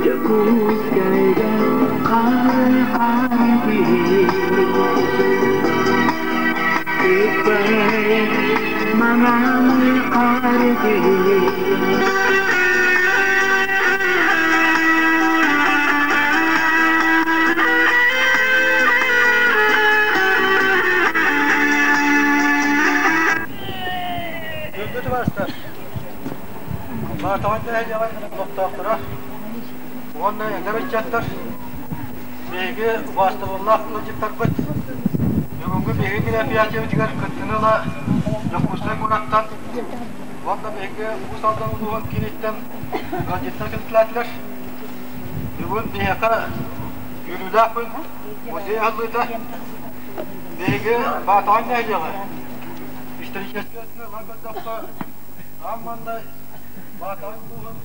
Дьокуускайга хаар-хаар Кыппай маҥан хаар Күндү тубаастар, Баатаҕай нэһилиэгин олохтоохторо уонна эдэр ыччаттар, биһиги убаастабыллаах ыалдьыттарбыт, бүгүҥҥү биһиги мероприятиебытыгар кыттыыны ыла Дьокуускай куораттан уонна биһиги Уус Алдан улууһун кииниттэн ыалдьыттар кэлтилээтилэр. Бүгүн биһиэхэ үөрүүлээх күн, музей аһыллыыта. Биһиги Баатаҕай нэһилиэгэ историческай өттүнэн ылан көрдөххө, аан маҥнай Баатаҕай улууһун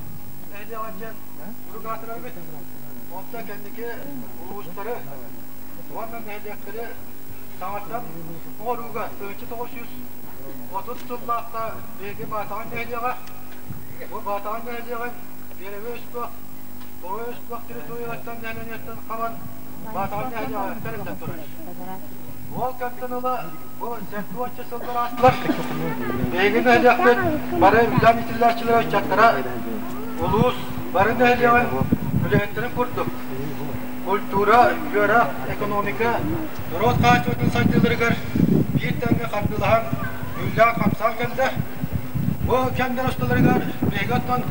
нэһилиэгэ диэн сурук аатырабыт. Онтон кэнники улуустары уонна нэһилиэктэри саҥаттан оҥорууга 1930 сыллаахха биһиги Баатаҕай нэһилиэгэ бу Баатаҕай нэһилиэгин Биэрэбэй Өспөх, Тоҕой Өспөх территориятыттан нэһилиэнньэттэн хабан Баатаҕай нэһилиэгэ тэриллэн турар. Ол кэмтэн ыла бу 70 сыллар аастылар. Биһиги нэһилиэкпит бары үлээн иитиллээччилэрэ ыччаттара улуус бары нэһилиэгин үлэһиттэрин курдук культура, үөрэх, экономика, норуот хаачыстыбатын сайдыыларыгар биир тэҥҥэ хардыылаһан үллээн-хамсаан кэллэ. Бу кэмнэр усталарыгар биһиги оттон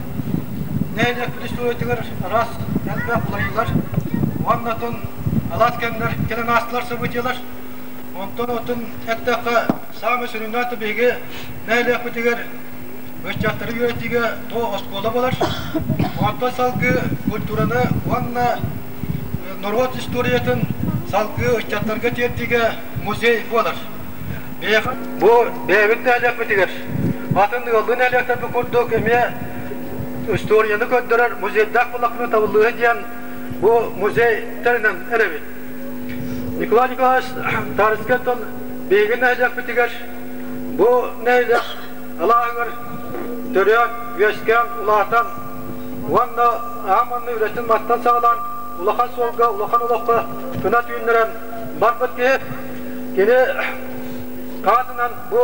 нэһилиэкпит историятыгар араас элбэх уларыйыылар уонна оттон алаас кэмнэр кэлэн аастылар событиелар. Онтон отун эттэххэ, саамай сүрүннээн биһиги нэһилиэкпитигэр ыччаттары үөрэтиигэ то оскуола буолар. Онтон салгыы культураны уонна норуот историятын салгыы ыччаттарга тиэрдиигэ музей буолар. Бу бэйэбит нэһилиэкпитигэр атын ыаллыы нэһилиэктэрбит курдук эмиэ историяны көрдөрөр музейдаах буоллахпына табыллыыһы диэн бу музей тэринэн эрэбит. Николай Николаевич Тарскайтан биһиги нэһилиэкпитигэр бу нэһилиэк алааһыгар төрөөн, үөскээн, улаатан уонна аан маҥнай үлэтин мастан саҕалаан улахан суолга, улахан олоххо кынат үүннэрэн барбыт киһи. Кини аатынан бу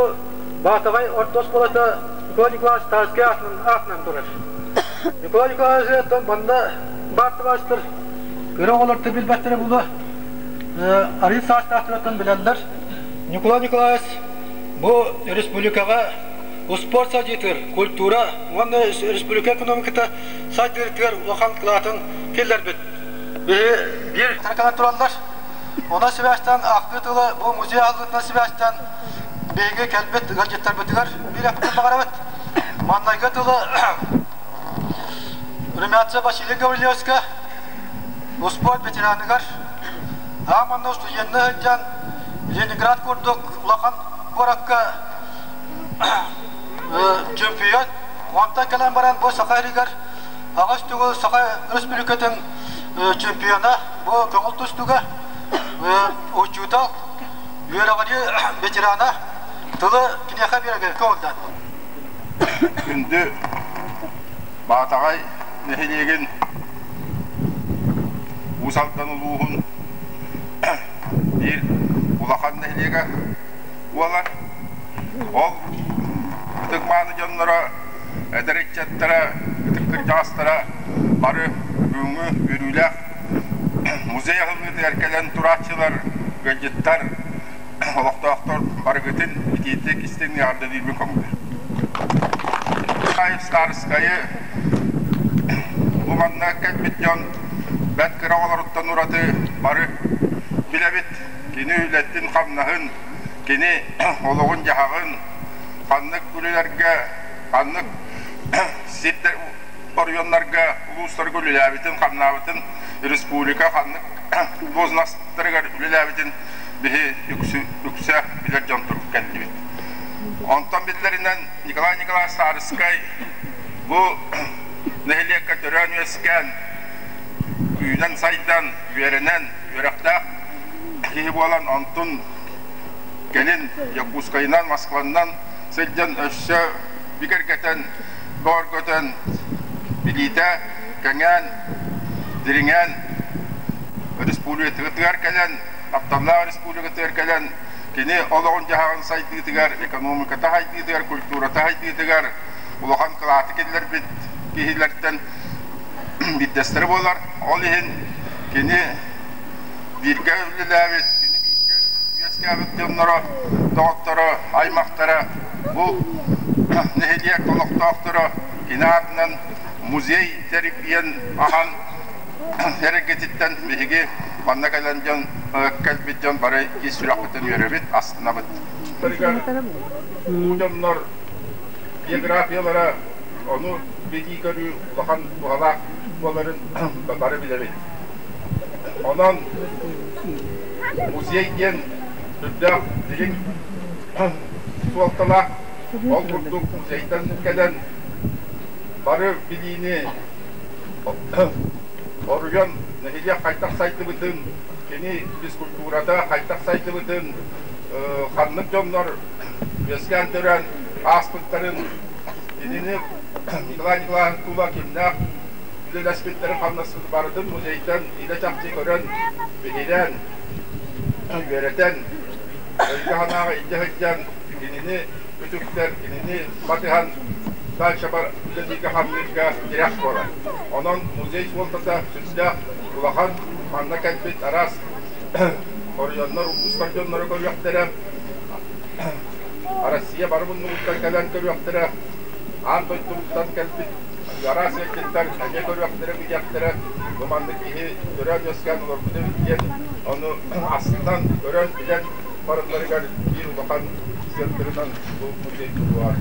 Баатаҕай орто оскуолата Николай Николаевич Тарскай аатынан турар. Николай Николаевич манна баар табаарыстар кыра оҕолор да билбэттэрэ буолуо, арыый саастаахтарыттан билэллэр. Николай Николаевич бу республикаҕа успуорт сайдыытыгар, культура уонна республика экономиката сайдыытыгар улахан кылаатын киллэрбит. Биһи биир кэлэн тураллар. Онон сибээстээн ахтыы тылы бу музей аһыллыытынан сибээстээн биһиги кэлбит ыалдьыттарбытыгар биэриэхпитин баҕарабыт. Маннайгы тылы Румянцев Василий Гаврильевичка, успуорт ветераныгар, аан манна устудьуонныы сылдьан Ленинград курдук улахан куоракка чемпион, онтон кэлэн баран бу Саха сиригэр аҕыс төгүл Саха Республикатын чемпиона, бу көҥүл тустууга учуутал, үөрэҕирии ветерана тылы киниэхэ биэрэргэ көҥүллээн. Күндү Баатаҕай нэһилиэгин Уус Алдан улууһун биир улахан нэһилиэгэ буолар. Ол ытык-мааны дьонноро, эдэр ыччаттара, ытык кырдьаҕастара бары бүгүҥҥү үөрүүлээх музей аһыллыытыгар кэлэн турааччылар, ыалдьыттар, олохтоохтор барыгытын итиитик истиҥ эҕэрдэлиирбин көҥүлэ. Старскайы бу манна кэлбит дьон бэрт кыра оҕолоруттан ураты бары билэбит. Кини үлэтин-хамнаһын, кини олоҕун-дьаһаҕын, ханнык үлэлэргэ, ханнык сирдэр оройуоннарга, улуустарга үлэлээбитин-хамнаабытын, республика ханнык дуоһунастарыгар үлэлээбитин биһи үксэ билэр дьон турук кэллибит. Онтон биллэринэн Николай Николаевич Саарыскай бу нэһилиэккэ төрөөн-үөскээн, үүнэн-сайдан, үөрэнэн, үөрэхтээх киһи буолан, онтун кэлин Якутскайынан, Москванан сылдьан өссө бигэргэтэн, бөҕөргөтөн, билиитэ кэҥээн, дириҥээн республикатыгар кэлэн, тапталлаах республикатыгар кэлэн, кини олоҕун-дьаһаҕын сайдыытыгар, экономиката сайдыытыгар, культурата сайдыытыгар улахан кылааты киллэрбит киһилэртэн биирдэстэрэ буолар. Ол иһин кини бииргэ үлэлээбит, кини бииргэ үөскээбит дьонноро, доҕотторо, аймахтара бу нэһилиэк олохтоохторо кини аатынан музей тэрийэн аһан эрэгититтэн биһиги манна кэлэн дьон кэлбит дьон бары ис сүрэхпитин үөрэбит, астынабыт. Бу дьоннор биографиялара ону билии-көрүү улахан туһалаах буоларын бары билэбит. Онон музей диэн сүрдээх дириҥ суолталаах. Ол курдук музейтан кэлэн бары билиини оруйан нэһилиэк хайдах сайдыбытын, кини физкультурата хайдах сайдыбытын, ханнык дьоннор үөскээн төрөөн ааспыттарын, кинини Николай Николаевич тула кимнээх үлэлэспиттэрин хамнаспыт барытын музейтан илэ-чахчы көрөн, биһирээн, үөрэтэн, өйгө-санааҕа илдьэ сылдьан кинини үтүктэн, кинини батыһан дальше бар үлэлииргэ-хамныырга тирэх буолар. Онон музей суолтата сүрдээх улахан. Манна кэлбит араас оройуоннар, улуустар дьонноро көрүөхтэрэ, Россия бары муннугуттан кэлэн көрүөхтэрэ, аан дойдубуттан кэлбит араас ыалдьыттар эмиэ көрүөхтэрэ, билиэхтэрэ. Бу маннык киһи төрөөн-үөскээн олорбут эбит диэн ону астынан, көрөн, билэн барылларыгар биир улахан сыалтырынан бу музей туруоҕа.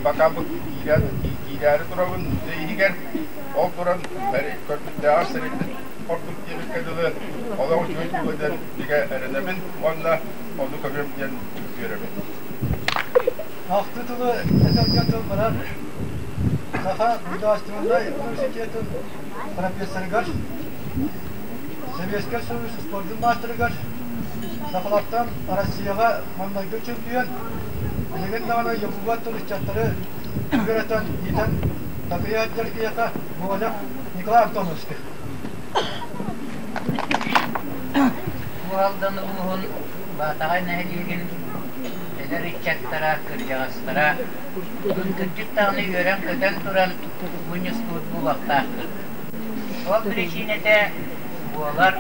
Пока бу киирэн киирээри турабын музей иһигэр, ол туран көрбүттээҕэр сэрэйбит ордук диэбиккэ дылы олох үчүгэй буолуо бигэ эрэнэбин уонна ону көрүөм диэн үөрэбин. Ахтыы тылы этэргэ тыл барар Саха государственнай университетын профессорыгар, Сэбиэскэй Союз спордун маастарыгар, сахалартан Россияҕа маҥнайгы чемпион, билигин даҕаны Якубат ыччаттары үөрэтэн, иитэн такыйа сылдьар киһиэхэ Гоголев Николай Антоновичка. Бу Алдан улууһун Баатаҕай нэһилиэгин эдэр ыччаттара, кырдьаҕастара бүгүн кырдьык даҕаны үөрэн-көтөн туран мунньустубут буолуохтаахпыт. Ол биричиинэтэ буолар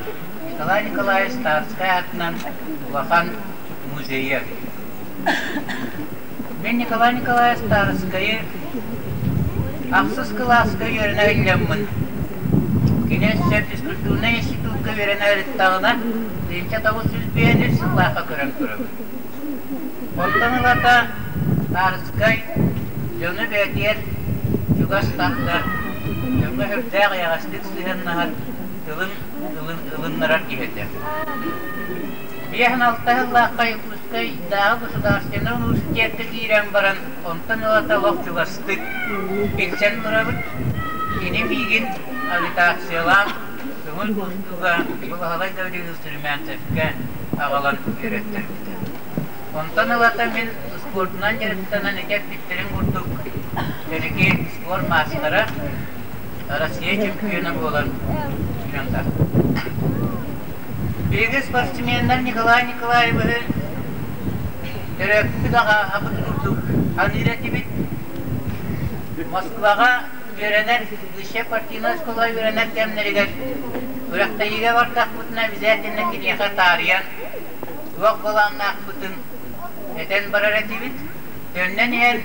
Николай Николаевич Тарскай аатынан улахан музейа. Мин Николай Николаевич Тарскайы ахсыс кылааска үөрэнэ сылдьаммын, кини өссө физкультурнай институкка үөрэнэ сырыттаҕына, 1905 сыллаахха көрөн турабын. Онтон ылата Тарскай дьону бэйэтигэр чугас тардар, дьоҥҥо сүрдээх эйэҕэстик сыһыаннаһар, тылын ылыннарар киһи этэ. 56 сыллаахха Якутскайдааҕы государственнай университекка киирэн баран, онтон ылата олох чугастык билсэн турабыт. Кини миигин агитациялаан көҥүл тустууга Баһылай Гаврилович Румянцевка аҕалан үөрэттэрбитэ. Онтон ылата мин спордунан дьарыктанан ити эппиттэрин курдук кэнники спорт маастара, Россия чемпиона буолан киирэн Биһиги спортсменнар Николай Николаевиһы төрөппүт аҕабыт курдук саныыр этибит. Москваҕа үөрэнэр высшая партийнай оскуола үөрэнэр кэмнэригэр күрэхтэһиигэ бардахпытына обязательно киниэхэ таарыйан туох былааннаахпытын этэн барар этибит. Төннөн иһэн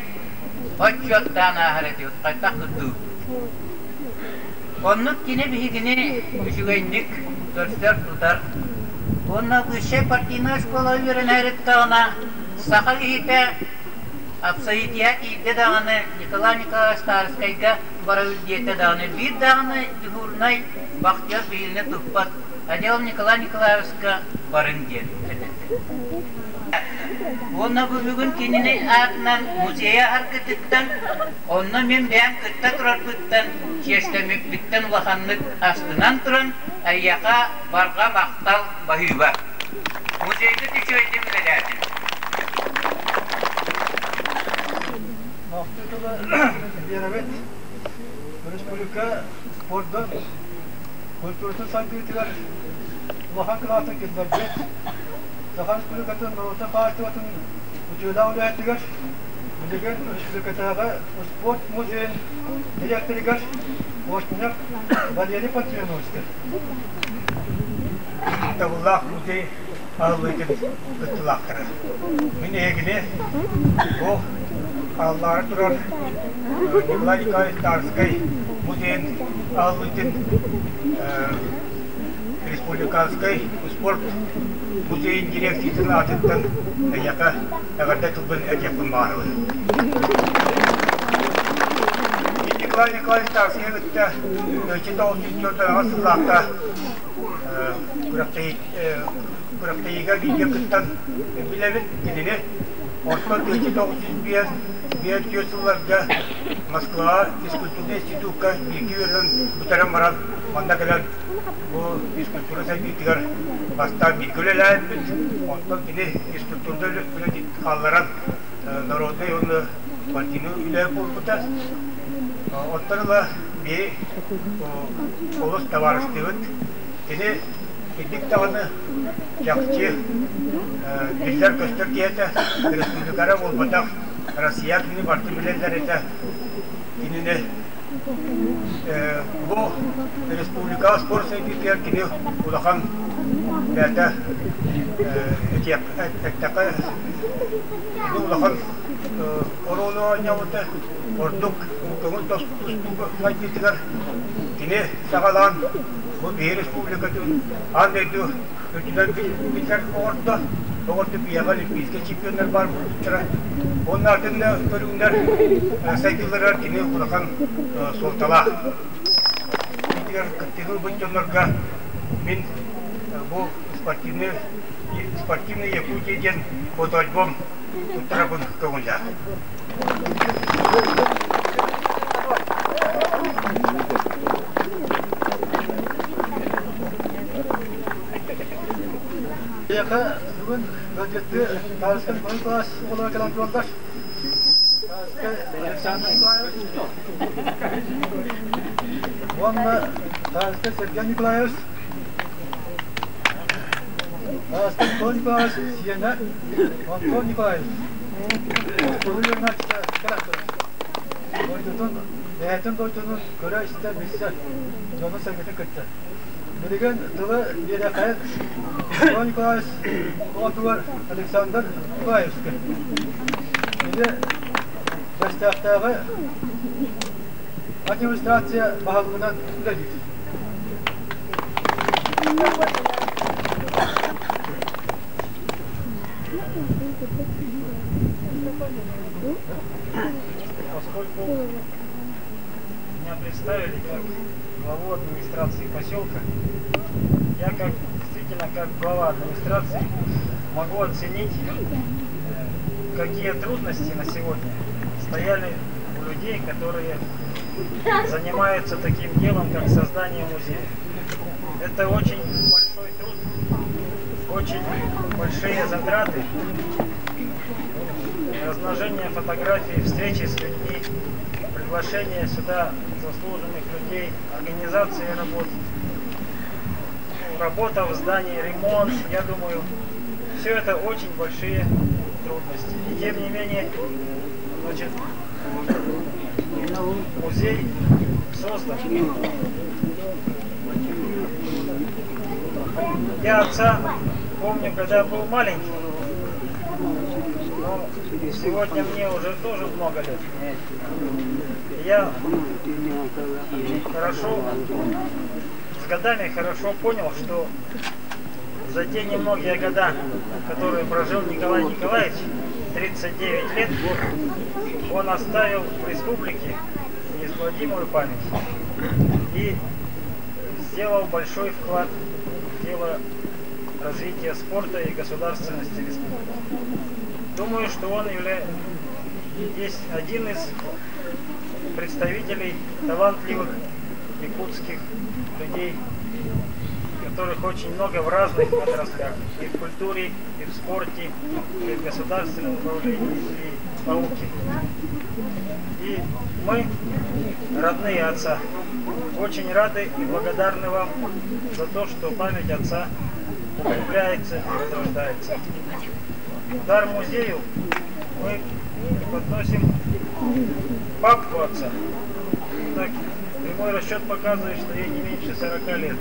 отчуоттаан ааһар этибит хайдах курдук. Оннук кини биһигини үчүгэйдик көрсөр-тутар уонна высшай партийнай оскуола үөрэнээриттаҕына саха киһитэ Апсайытыйа тиийдэ даҕаны Николай Николаевич Тарскайга барабыт диэтэ даҕаны биир даҕаны дежурнай вахтер биһигини туппат. Отделом Николай Николаевичка барыҥ диэн этэллэр. Уонна бүгүн кинини аатынан музейа аргытыттан, онно мин бэйэм кытта турарбыттан, чиэстэммиппиттэн улаханнык астынан туран, эйиэхэ барҕа махтал баһыыба. Музейгыт үчүгэйдик үлэлээтин. Махтал тыла биэрэбит. Республика спордун, культуратын сайдыытыгар улахан кылаатын киллэрбит Саха Республикатын норуотун хаачыстыбатын үтүөлээх үлэһитигэр, билигин республикатааҕы спорт музейын дириэктэригэр Костинов Валерий Пантелеймоновичка. Табыллаах музей аһыллыытын кыттыылаахтара. Мин эһигини бу ааллаары турар Николай Николаевич Тарскай музейын аһыллыытын республиканскай спорт музейын дирекциятын аатыттан эйиэхэ эҕэрдэ тылбын этиэхпин баҕарабын. Николай Николаевич Тарскайы кытта 1904 сыллаахта күрэхтэһиигэ бииргэ кыттан билэбин кинини. Онтон 1905 сылларга Москваҕа физкультурнай институкка бииргэ үөрэнэн бүтэрэн баран манна кэлэн бу физкультура сайдыытыгар бастаан бииргэ үлэлээбиппит. Онтон кини физкультурнай үлэтин хаалларан народнай уонна партийнай үлэ буолбута. Оттон ыла биһи олус табаарыстыыбыт. Кини итинник даҕаны чахчы биллэр-көстөр киһи этэ, республикара буолбатах, Россия кинини барытын билэллэр этэ. Кинини бу республикаҕа спорт сайдыытыгар кини улахан бэйэтэ эттэххэ кини улахан оруолу оонньообута ордук көҥүл тустууга сайдыытыгар кини саҕалаан бу биһи республикатын аан дойду үрдүнэн биллэр оҥордо. Оҥордо биһиэхэ олимпийскай чемпионнар баар буолбуттара. Уонна атын көрүҥнэр сайдыыларыгар кини улахан суолталаах. Итигэр кыттыыны ылбыт дьоннорго мин бу спортивный спортивный Якутия диэн фотоальбом туттарабын көҥүллээх. Биһиэхэ бүгүн ыалдьыттыы Тарскай алын кылаас оҕолоро кэлэн тураллар. Тарскай Александр Николаевич уонна Тарскай Сергей Николаевич, Тарскай Антон Николаевич сиэнэ Антон Николаевич оскуола үөрэнээччитэ кэлэн турар. Дойдутун, бэйэтин дойдутун көрө-истэ, билсэ, дьону-сэргэтин кытта. Билигин тылы биэрэхэйин Иван Николаевич оҕотугар Александр Николаевичка. Ити Бэстээхтээҕи администрация баһылыгынан үлэлиир. Поскольку меня представили как главу администрации поселка, я как действительно как глава администрации могу оценить, какие трудности на сегодня стояли у людей, которые занимаются таким делом, как создание музея. Это очень большой труд, очень большие затраты, размножение фотографий, встречи с людьми, приглашение сюда заслуженных людей, организация работ, работа в здании, ремонт, я думаю, все это очень большие трудности. И тем не менее, значит, музей создан. Я отца помню, когда был маленький, но сегодня мне уже тоже много лет. Я хорошо, с годами хорошо понял, что за те немногие года, которые прожил Николай Николаевич, 39 лет, он оставил в республике неизгладимую память и сделал большой вклад в дело развития спорта и государственности республики. Думаю, что он является есть один из представителей талантливых якутских людей, которых очень много в разных отраслях, и в культуре, и в спорте, и в государственном управлении, и в науке. И мы, родные отца, очень рады и благодарны вам за то, что память отца укрепляется и возрождается. Дар музею мы преподносим папку отца. Так, прямой расчет показывает, что ей не меньше 40 лет.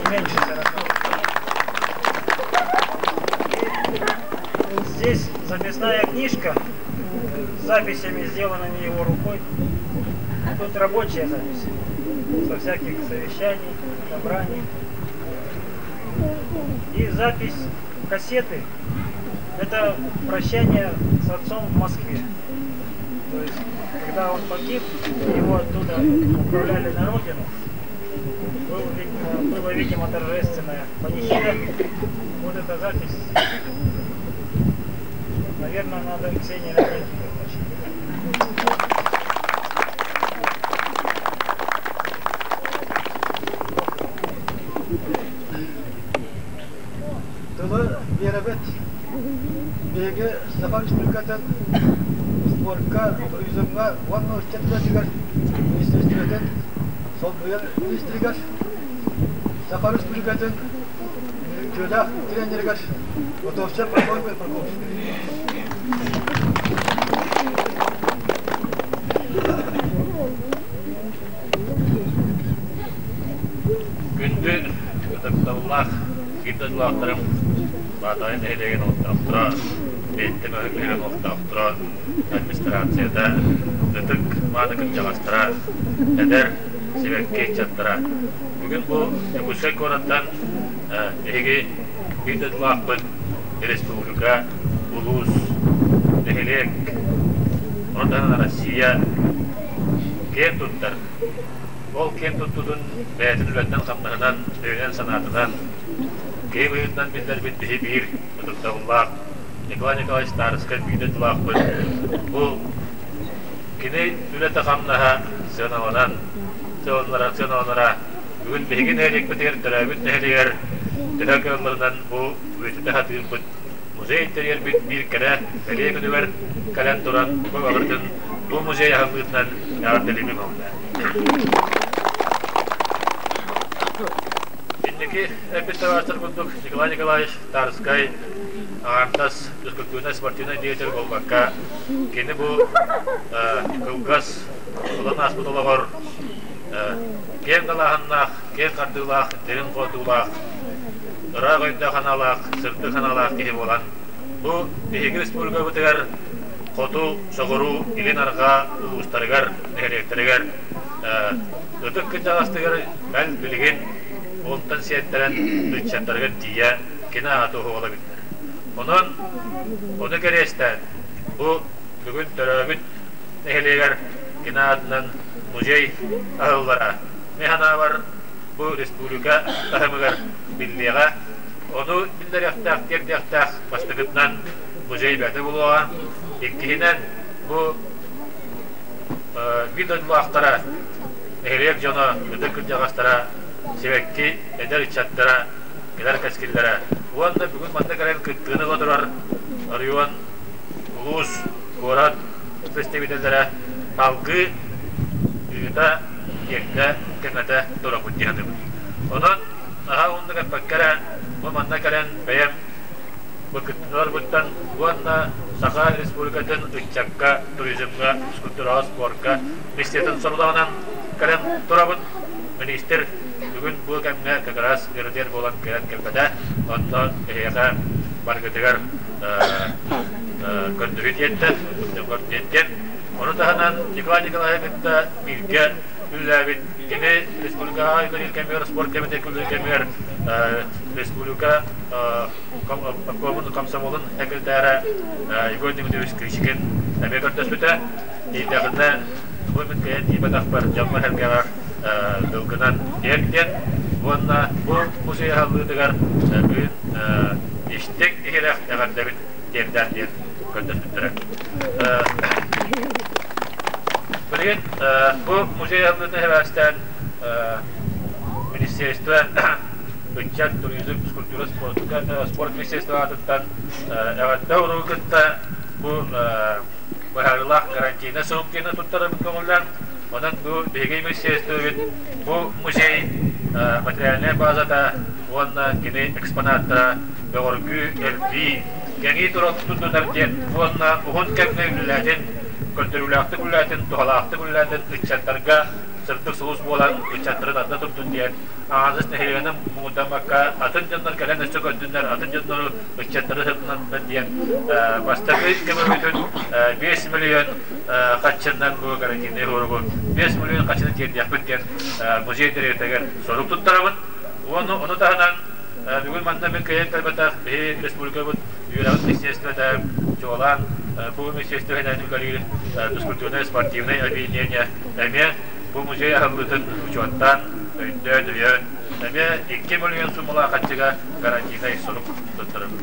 Не меньше 40 лет. И здесь записная книжка с записями, сделанными его рукой. Тут рабочая запись со всяких совещаний, собраний. И запись кассеты – это прощание с отцом в Москве. То есть, когда он погиб, его оттуда отправляли на родину, был, видимо, было, видимо, торжественная панихида. Вот эта запись. Наверное, надо Ксении Леонидовне Тылы биэрэбит. Биһиги Саха Республикатын спорка, туризмҥа уонна ыччат үлэтигэр министерствотын солбуйар министригэр Саха Республикатын үтүөлээх тренеригэр Готовцев Прокопий Прокопьевич. Күндү ытыктабыллаах биир дойдулаахтарым, Баатаҕай нэһилиэгин олохтоохторо, Биэттэ бөһүөлэгин олохтоохторо, администрацията, ытык мааны кырдьаҕастара, эдэр сибэкки ыччаттара. Бүгүн бу Дьокуускай куораттан биһиги биир дойдулаахпыт республика, улуус, нэһилиэк, ону таһынан Россия киэн туттар. Ол киэн туттутун бэйэтин үлэтинэн-хамнаһынан, өйүнэн-санаатынан, киһи быһыытынан биллэрбит биһи биир ытыктабыллаах Николай Николаевич Старскай биир дойдулаахпыт. Бу кини үлэтэ-хамнаһа сыаналанан, сыаналанара, сыаналанара бүгүн биһиги нэһилиэкпитигэр төрөөбүт нэһилиэгэр төһө кыалларынан бу үйэтитэ сатыырбыт музей тэрийэрбит биир кэрэ бэлиэ күнүгэр кэлэн туран бу барытын бу музей аһыллыытынан эҕэрдэлиибин уонна Инники эппит табаарыстар курдук Николай Николаевич Тарскай аҥаардас физкультурнай спортивнай деятель буолбакка кини бу кылгас ылан ааспыт олоҕор киэҥ далааһыннаах, киэҥ хардыылаах, дириҥ хотуулаах, ыраах өйдөөх санаалаах, сырдык санаалаах киһи буолан, бу биһиги республикабытыгар хоту, соҕуруу, илин-арҕаа улуустарыгар, нэһилиэктэригэр ытык кырдьаҕастыгар бэл билигин онтон сиэттэрэн ыччаттарыгар тиийэ кини аата уһуола биллэр. Онон ону кэриэстээн бу бүгүн төрөөбүт нэһилиэгэр кини аатынан музей аһыллара мин санаабар бу республика таһымыгар биллиэҕэ. Ону биллэриэхтээх, тиэрдиэхтээх бастакытынан музей бэйэтэ буолуоҕа. Иккиһинэн бу биир дойдулаахтара, нэһилиэк дьоно, ытык кырдьаҕастара, сибэкки эдэр ыччаттара, кэлэр кэскиллэрэ уонна бүгүн манна кэлэн кыттыыны ыла турар оройуон, улуус, куорат представителлэрэ салгыы ыыта, тиэрдэ, кэҥэтэ турабыт дии саныыбын. Онон наһаа уһуннук эппэккэ эрэ, бу манна кэлэн бэйэм бу кыттыыларбыттан уонна Саха Республикатын ыччакка, туризмҥа, физкультураҕа, спорка миссиятын сорудаҕынан кэлэн турабын. Министр бүгүн бу кэмҥэ как раз ыарытыйар буолан кэлэн кэлбэтэ. Онно эһиэхэ баргытыгар көрдөрүү тиэрдэ, тиэрдиэн. Ону таһынан Николай Николаевич кытта бииргэ үлэлээбит кини республикаҕа үлэлиир кэмигэр, спорт кэмитиэккэ үлэлиир кэмигэр республика обкомун комсомолун секретара Егор Дмитриевич Кычкин эмиэ көрдөспүтэ. Тиийдэҕинэ бу мин кэлэн тиийбэтэхпэр дьоҥҥо-сэргэҕэ тылгынан тиэрдиэн. Уонна бу музей аһыллыытыгар бүгүн истиҥ иһирэх эҕэрдэбин тиэрдээр диэн көрдөспүттэрэ. Билигин бу музей аһыллыытын сибээстээн министерство ыччат, туризм, физкультура, спорт министерство аатыттан эҕэрдэ уругу кытта бу быһаарыылаах гарантийнай сурук диэни туттарабын көҥүллээн, онон бу биһиги министерствобыт бу музей материальнай базата уонна кини экспонаттара бөҕөргүү, элбии, кэҥии туран тутунар диэн уонна уһун кэмҥэ үлэлээтин, көрдөрүүлээхтик үлэлээтин, туһалаахтык үлэлээтин ыччаттарга сырдык сулус буолан ыччаттарын анна турдун диэн аҥаардас нэһилиэнньэнэн муҥурдаммакка атын дьоннор кэлэн өссө көрдүннэр, атын дьоннору ыччаттары сырдынаннар диэн бастакы көмөбүтүн 5 миллион хаччыннан бу гарантийнай уругу 5 миллион хаччыны тиэрдиэхпит диэн музей дириэктэригэр сорук туттарабын. Уонна ону таһынан бүгүн манна мин кыайан кэлбэтэх биһи республикабыт үөрэҕин министерствота чуолаан бу министерствоһынан үлэлиир физкультурнай спортивнай объединение эмиэ бу музей аһыллыытын учуоттаан, өйдөөн, өйөөн эмиэ 2 миллион суммалаах хаччыга гарантийнай сурук туттарабыт.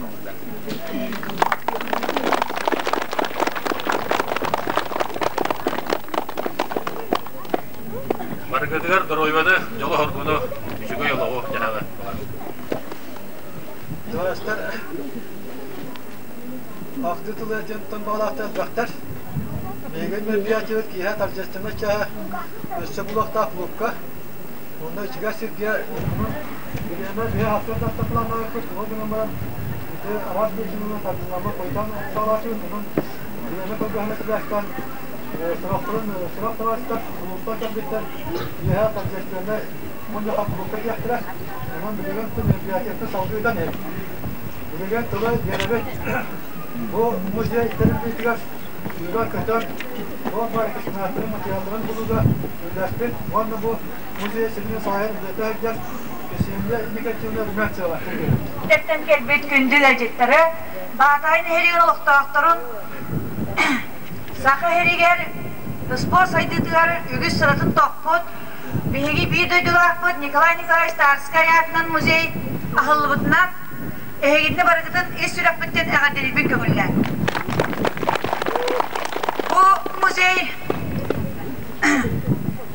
Барыгытыгар доруобуйаны, дьолу-соргуну, үчүгэй олоҕу дьаһаҕы баҕарабын. Товарищтар, ахтыы тылы дьонтон баҕалаахтар элбэхтэр. Миигин мероприятиебыт киэһэ торжественнай чааһа өссө булуохтаах клубка. Онно ичигэс сиргэ бириэмэ биһи ахтыан планнаабыппыт, тугу гынан баран ити араас биричиинэнэн тардылламмыт хойутаан саҕалааччыбыт, онон бириэмэ кылгаһына сибээстээн сорохторун сорох товарищтар кулууптан кэлбиттэр киэһэ торжественнай мунньахха кулуупка диэхтэрэ. Онон билигин мероприятиеттан салгыы ыытан иһэбит. Билигин тылы биэрэбит. Бу музей тэриллиитигэр сүүрэн-көтөн, туох баар экспонаттарын, материалларын булууга үлэлэспит уонна бу музей сиринэн салайан үлэтэ сылдьар Ксения Никитина Румянцева. Тэртэн кэлбит күндү ыалдьыттары, Баатаҕай нэһилиэгин олохтоохторун Саха сиригэр спорт сайдыытыгар үгүс сыратын тохпут, биһиги биир дойдулаахпыт Николай Николаевич Тарскай аатынан музей аһыллыбытынан эһигини барыгытын ис сүрэхпиттэн эҕэрдэлиирбин көҥүллээн. Бу музей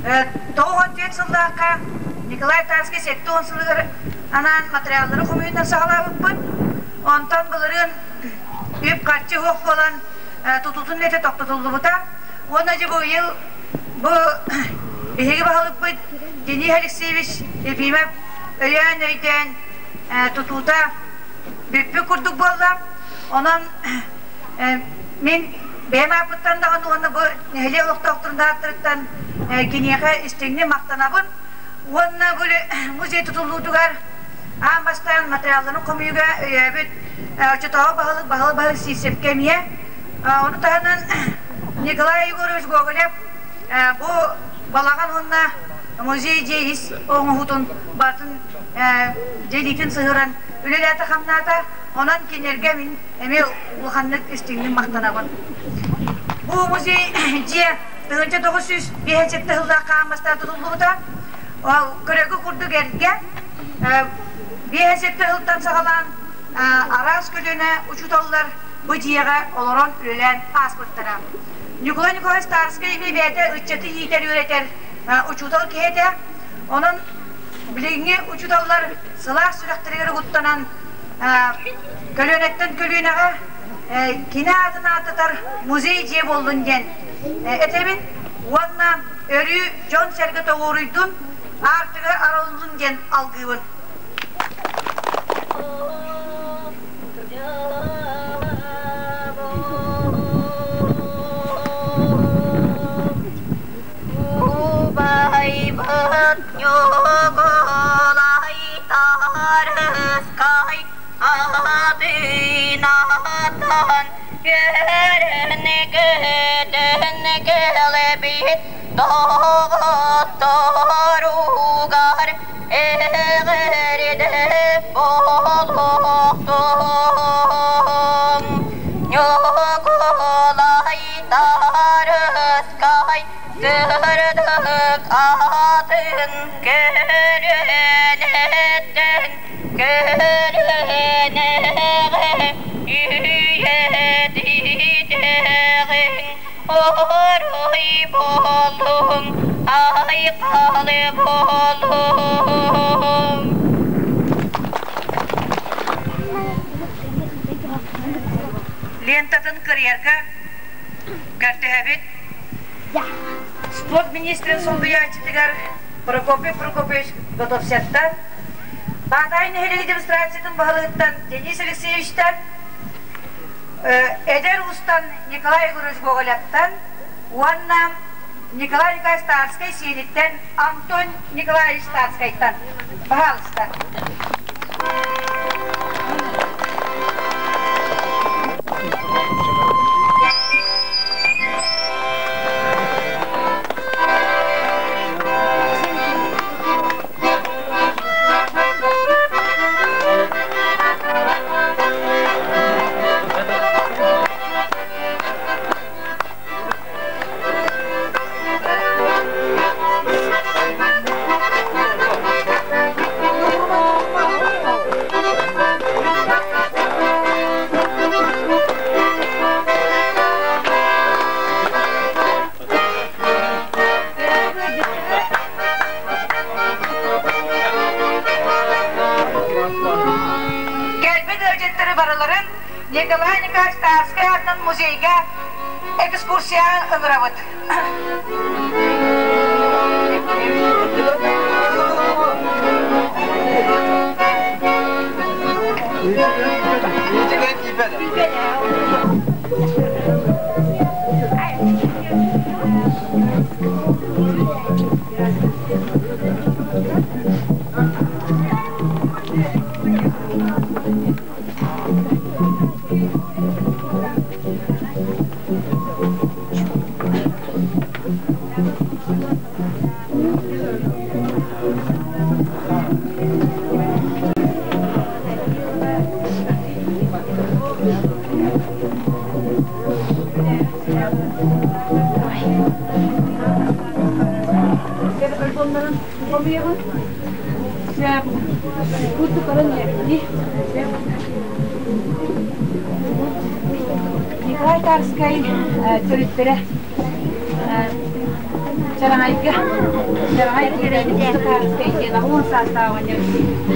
94 сыллаахха Николай Тарский 70 сылыгар анаан материаллары хомуйуунан саҕалаабыппыт. Онтон былырыын үп-харчы суох буолан тутуутун үлэтэ тохтотуллубута. Уонна дьэ бу ыйыл бу биһиги баһылыкпыт Денис Алексеевич Ефимов өйөөн-өйдөөн тутуута бүппүт курдук буолла. Онон мин бэйэм ааппыттан даҕаны уонна бу нэһилиэк олохтоохторун ааттарыттан киниэхэ истиҥник махтанабын. Уонна бу музей тутуллуутугар аан бастаан материалларын хомуйууга өйөөбүт оччотооҕу баһылык баһылык баһылык Сивцевкэ эмиэ. Ону таһынан Николай Егорович Гоголев бу балаҕан уонна музей дьиэ ис оҥоһуутун барытын дьиэлиитин сыһыаран үлэлээтэ-хамнаата. Онон кинилэргэ мин эмиэ улаханнык истиҥник махтанабын. Бу музей дьиэ 1957 сыллаах хаан бастаан тутуллубута. Көрөгү курдук эргэ 57 сылтан саҕалаан араас көлүөнэ учууталлар бу дьиэҕэ олорон үлэлээн ааспыттара. Ньукулай Николаевич Старскай эмиэ бэйэтэ ыччаты иитэр-үөрэтэр учуутал киһи этэ. Онон билиҥҥи учууталлар сылаас сүрэхтэригэр угуттанан көлүөнэттэн көлүөнэҕэ кини аатын ааттатар музей дьиэ буоллун диэн этэбин уонна өрүү дьон-сэргэ тоҕуоруйдун, аартыга арыллын диэн алгыыбын. Убайбыт Ньукулай Тарыскай Атыынатан үөрэн-көтөн кэлбит доҕотторугар эҕэрдэ буолуохтун. Ньукулай Тарыскай сырдык атын көлүөнэ. Көлүөнэҕэ үйэтитиэҕиҥ, Оруй буолуҥ, айхал буолуҥ. Лентатын кырыйарга көрдөһөбүт. Спорт министрин солбуйааччытыгар Прокопий Прокопьевич Готовцевтан, Баатаай нэһилиэги демонстрациятын баһылыгыттан Денис Алексеевичтан, эдэр уустан Николай Егорович Гоголевтан уонна Николай Николаевич Тарскай сиэниттэн Антон Николаевич Тарскайтан. Пожалуйста. Кэлбит ыалдьыттары барыларын Николай Николаевич Тарскай аатынан музейга экскурсияҕа ыҥырабыт. Николай Тарскай төрүттэрэ Чараҥайга Чараҥай киирэн Тарскай диэн аҕыс саастаах оҕонньор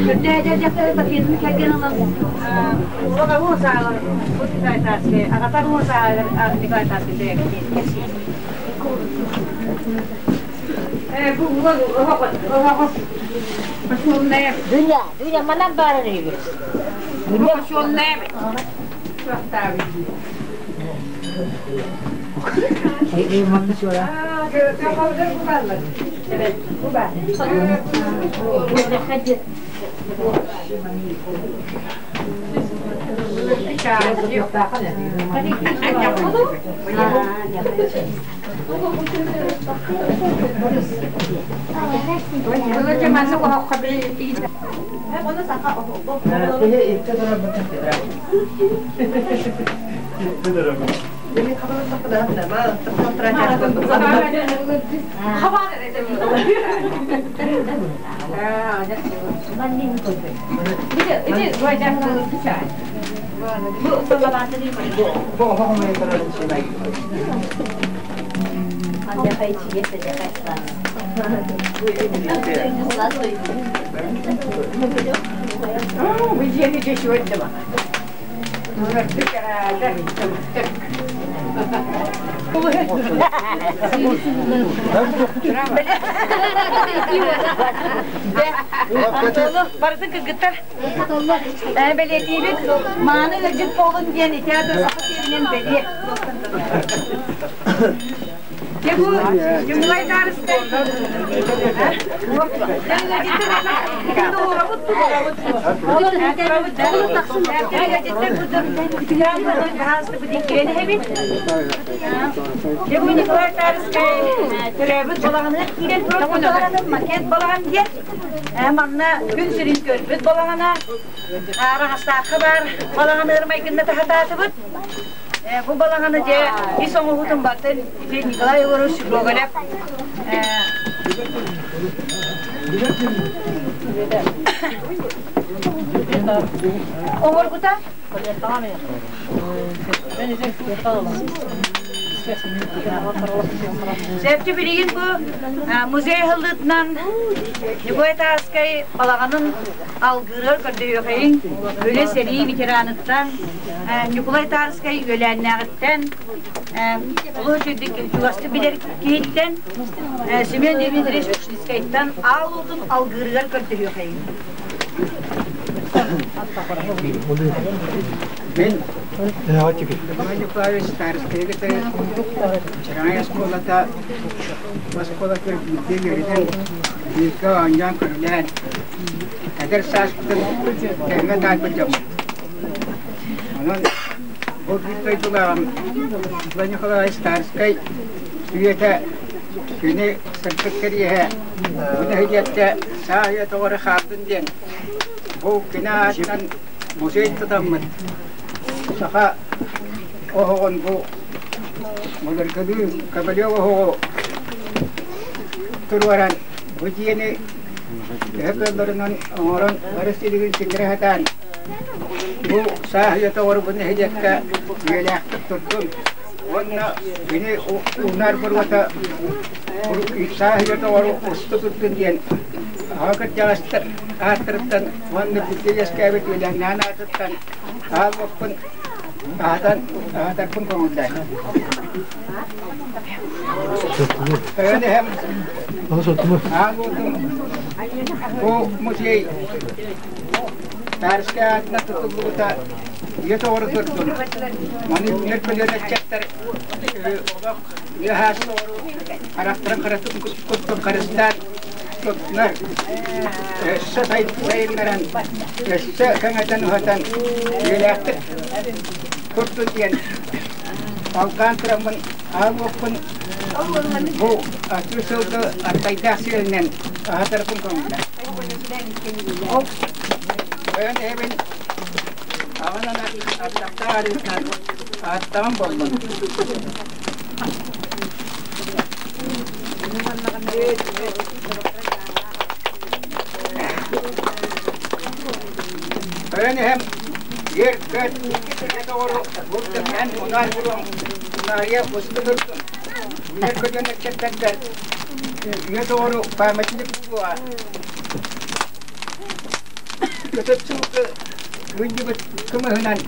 көрдөөдө дьахтары пакетын кэргэн ылан уол аҕыс сааҕар Николай Тарскай аҕата аҕыс сааҕар Николай Тарскай төрөөбүт кэпсиир. Бу уол оһоҕос Пошёлная. Дуня, Дуня, манан баарар үһү. Дуня пошёлная. Барытын кыргыттар бэлиэтиибит мааны ыалдьыт буолун диэн ити аата саха сиэринэн бэлиэ. Дьэ бу Ньукулай Таарыскай Дьэ бу Николай Тарскай төрөөбүт балаҕаныгар киирэн турар макет балаҕан диэн манна күн сирин көрбүт балаҕана Араҕастаахха баар балаҕаныгар майгынна таһатаатыбыт. Бу балаҕаны дьэ ис оҥоһуутун бартын ити Николай Егорович Гоголев Оҥорбута. Сөптү билигин бу музей аһыллыытынан Ньукулай Тарскай балаҕанын алгыырыгар көрдөһүөхэйиҥ үлэ сэрии ветераныттан Ньукулай Тарскай үөлээннээҕиттэн олус үчүгдүк чугастык билэр киһиттэн Семен Дмитриевич Ушницкайтан аал уотун алгыырыгар көрдөһүөхэйиҥ. Мин Николай Николаевич Старскайы кытары Чараҥай оскуолата оскуолатыгар бииргэ үөрэтэн, бииргэ оонньоон көрүлээн, эдэр сааспытын тэҥҥэ таайбыт дьоммут. Онон бу биир дойдулааҕым Николай Николаевич Старскай үйэтэ кини сырдык кэриэһэ бу нэһилиэккэ саа үйэ тоҕо хааллын диэн бу кини аатынан музей тутаммыт саха оһоҕун бу былыргылыы Ковалев оһоҕу туруоран бу дьиэни төһө кыалларынан оҥорон бары силигин сиҥирэ сатаан бу саас үйэтэ оҥорбут нэһилиэккэ үйэлээхтик турдун уонна кини уунаар буруота саас үйэтэ оҥору усту турдун диэн аҕа кырдьаҕастар ааттарыттан уонна бииргэ үөскээбит үөлээннээн аатыттан аалбыппын аһатан аһатарбын көҥүллээн. Тойон эһэм аал уотум бу музей Тарскай аатынан тутуллубута үйэ тоҕору турдун. Маны үүнэр көлүөнэ ыччаттар олох үйэ саас тоҕору харахтарын харатын курдук харыстаан туттунар. Өссө сайыннаран, өссө кэҥэтэн уһатан үйэлээхтик турдун диэн алҕаан тураммын аал уоппун бу атыы сылгы артайдаах сиэлинэн аһатарбын көҥүллээх. Ол тойон эһэбин аҕанан ардахтаах арыытынан ааттаҕым буоллун. Тойон эһэм үөр-көт доҕору бултун эн унаар буруоҥ унаарыйа устун турдун. Үөр көтөн ыччаттаргар үйэ доҕору памятник буолуоҕа. Көтөт сылгы кыынньыбыт кымыһынан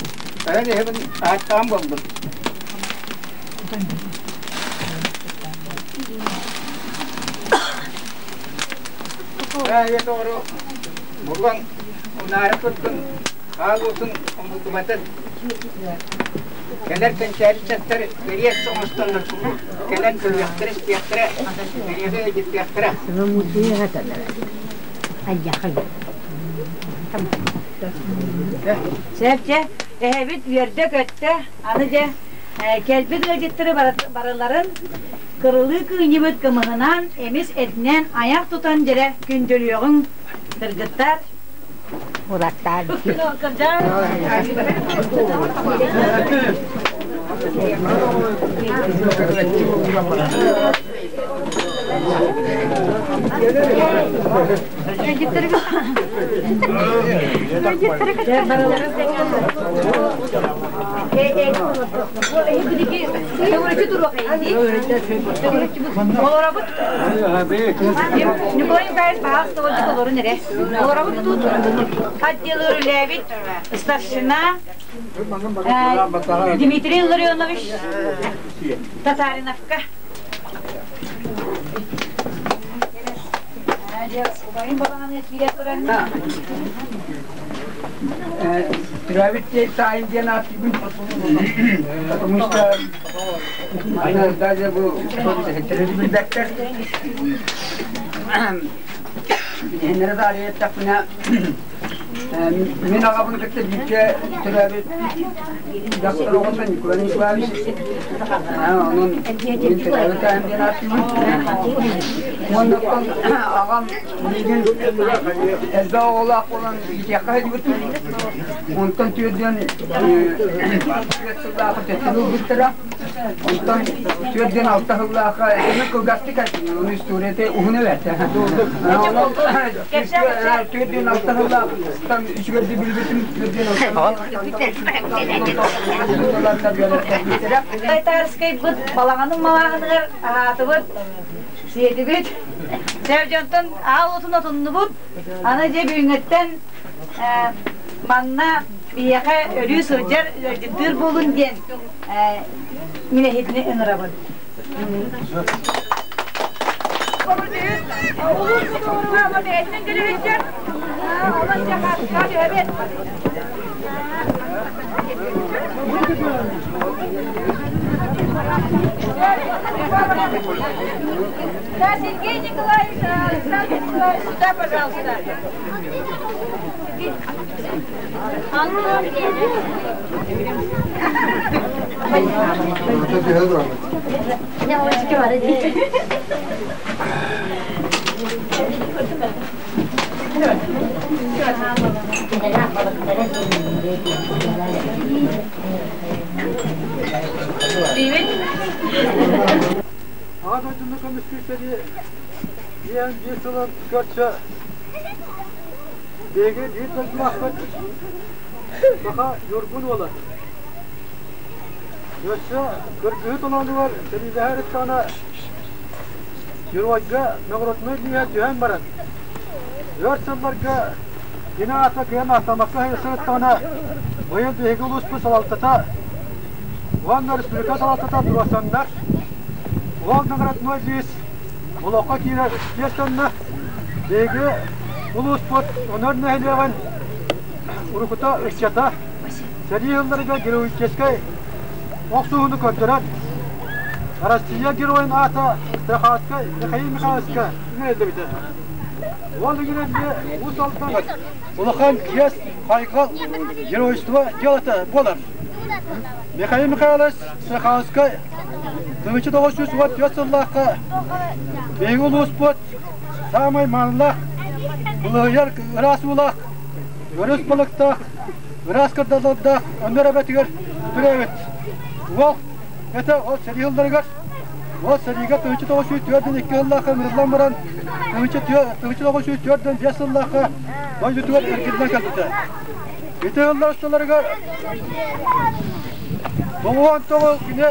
тойон эһэбин ааттаан буоллун. Үйэ доҕору буруоҥ унаара турдун, хаал уутун умуллубатын. Кэлэр кэнчээри ыччаттар кэриэс оҥостоннор кэлэн көрүөхтэрэ-истиэхтэрэ, эйиэхэ ыйытыахтара. Сөп дьэ, эһэбит үөрдэ-көттө, аны дьэ кэлбит ыалдьыттары барыларын кырылыы кыынньыбыт кымыһынан, эмис этинэн айах тутан дьэрэ күндүлүөҕүҥ, кыргыттар. Улаттаар. Олоробут. Николай Николаевич баһаалыста олорун эрэ. Олоробут тут отделы үлэлээбит старшина Дмитрий Ларионович Татариновка. Убайым балаҕаны киирэ туран. Төрөөбүт таайым диэн ааттыыбын. Потому что аны даже бу билбэттэр. Билиһиннэрэ таарыйа эттэхпинэ, мин аҕабын кытта бииргэ төрөөбүт дьахтар оҕото Николай Николаевич. Онон мин төрөөбүт таайым диэн ааттыыбын. Уонна аҕам миигин элбэх оҕолоох буолан иитиэххэ сылдьыбытым. Онтон түөрдүөн түөрт сыллаахы төттөрү ылбыттара. Онтон 46 сыллаахха итини кылгастык эттим, ону историята уһун эбээт. 46 сыллаахтан үчүгэйдик билбитим, 46 Тайтарскайбыт балаҕанын малааһыныгар аһаатыбыт, сиэтибит. Дьэ, дьонтон аал отун отуннубут. Аны дьэ бүгүҥҥүттэн манна биһиэхэ өрүү сылдьар ыалдьыттыыр буолун диэн мин эһигини ыҥырабын. Да, Сергей Николаевич, Александр Николаевич, сюда, пожалуйста. Аҕа дойдуну көмүскүүр сэрии диэн биир сылын көрсө биһиги биир дойдулаахпыт Саха Ньургун уола өссө кыргыһыы толоонугар сэриилэһэр ыстаана геройга наградной лииһэ түһэн баран өр сылларга кини аата кыайан ааттаммакка сырыттаҕына быйыл биһиги улууспут салалтата уонна республика салалтата туруорсаннар ол наградной лиис олоххо киирэр чиэстэннэ. Биһиги улууспут Өнөр нэһилиэгин урукута ыччата сэрии сылларыгар героическай охсуһууну көрдөрөн Россия геройун аата Страховскай Михаил Михайловичка иҥэриллибитэ. Ол иҥэриллиэ Уус Алдан улахан чиэс, хайҕал, геройство дьыалата буолар. Михаил Михайлович Страховскай 1994 сыллаахха биһиги улууспут саамай маанылаах, былыһыйар ыраас уулаах, өрүс балыктаах, ыраас кырдаллардаах Өнөр эбэтигэр төрөөбүт. Уол этэ ол сэрии сылларыгар ол сэриигэ 1904 сыллаахха ыҥырыллан баран 1945 сыллаахха дойдутугар эргиллэн кэлбитэ. Ити сыллар усталарыгар тоҕуон тоҕу кини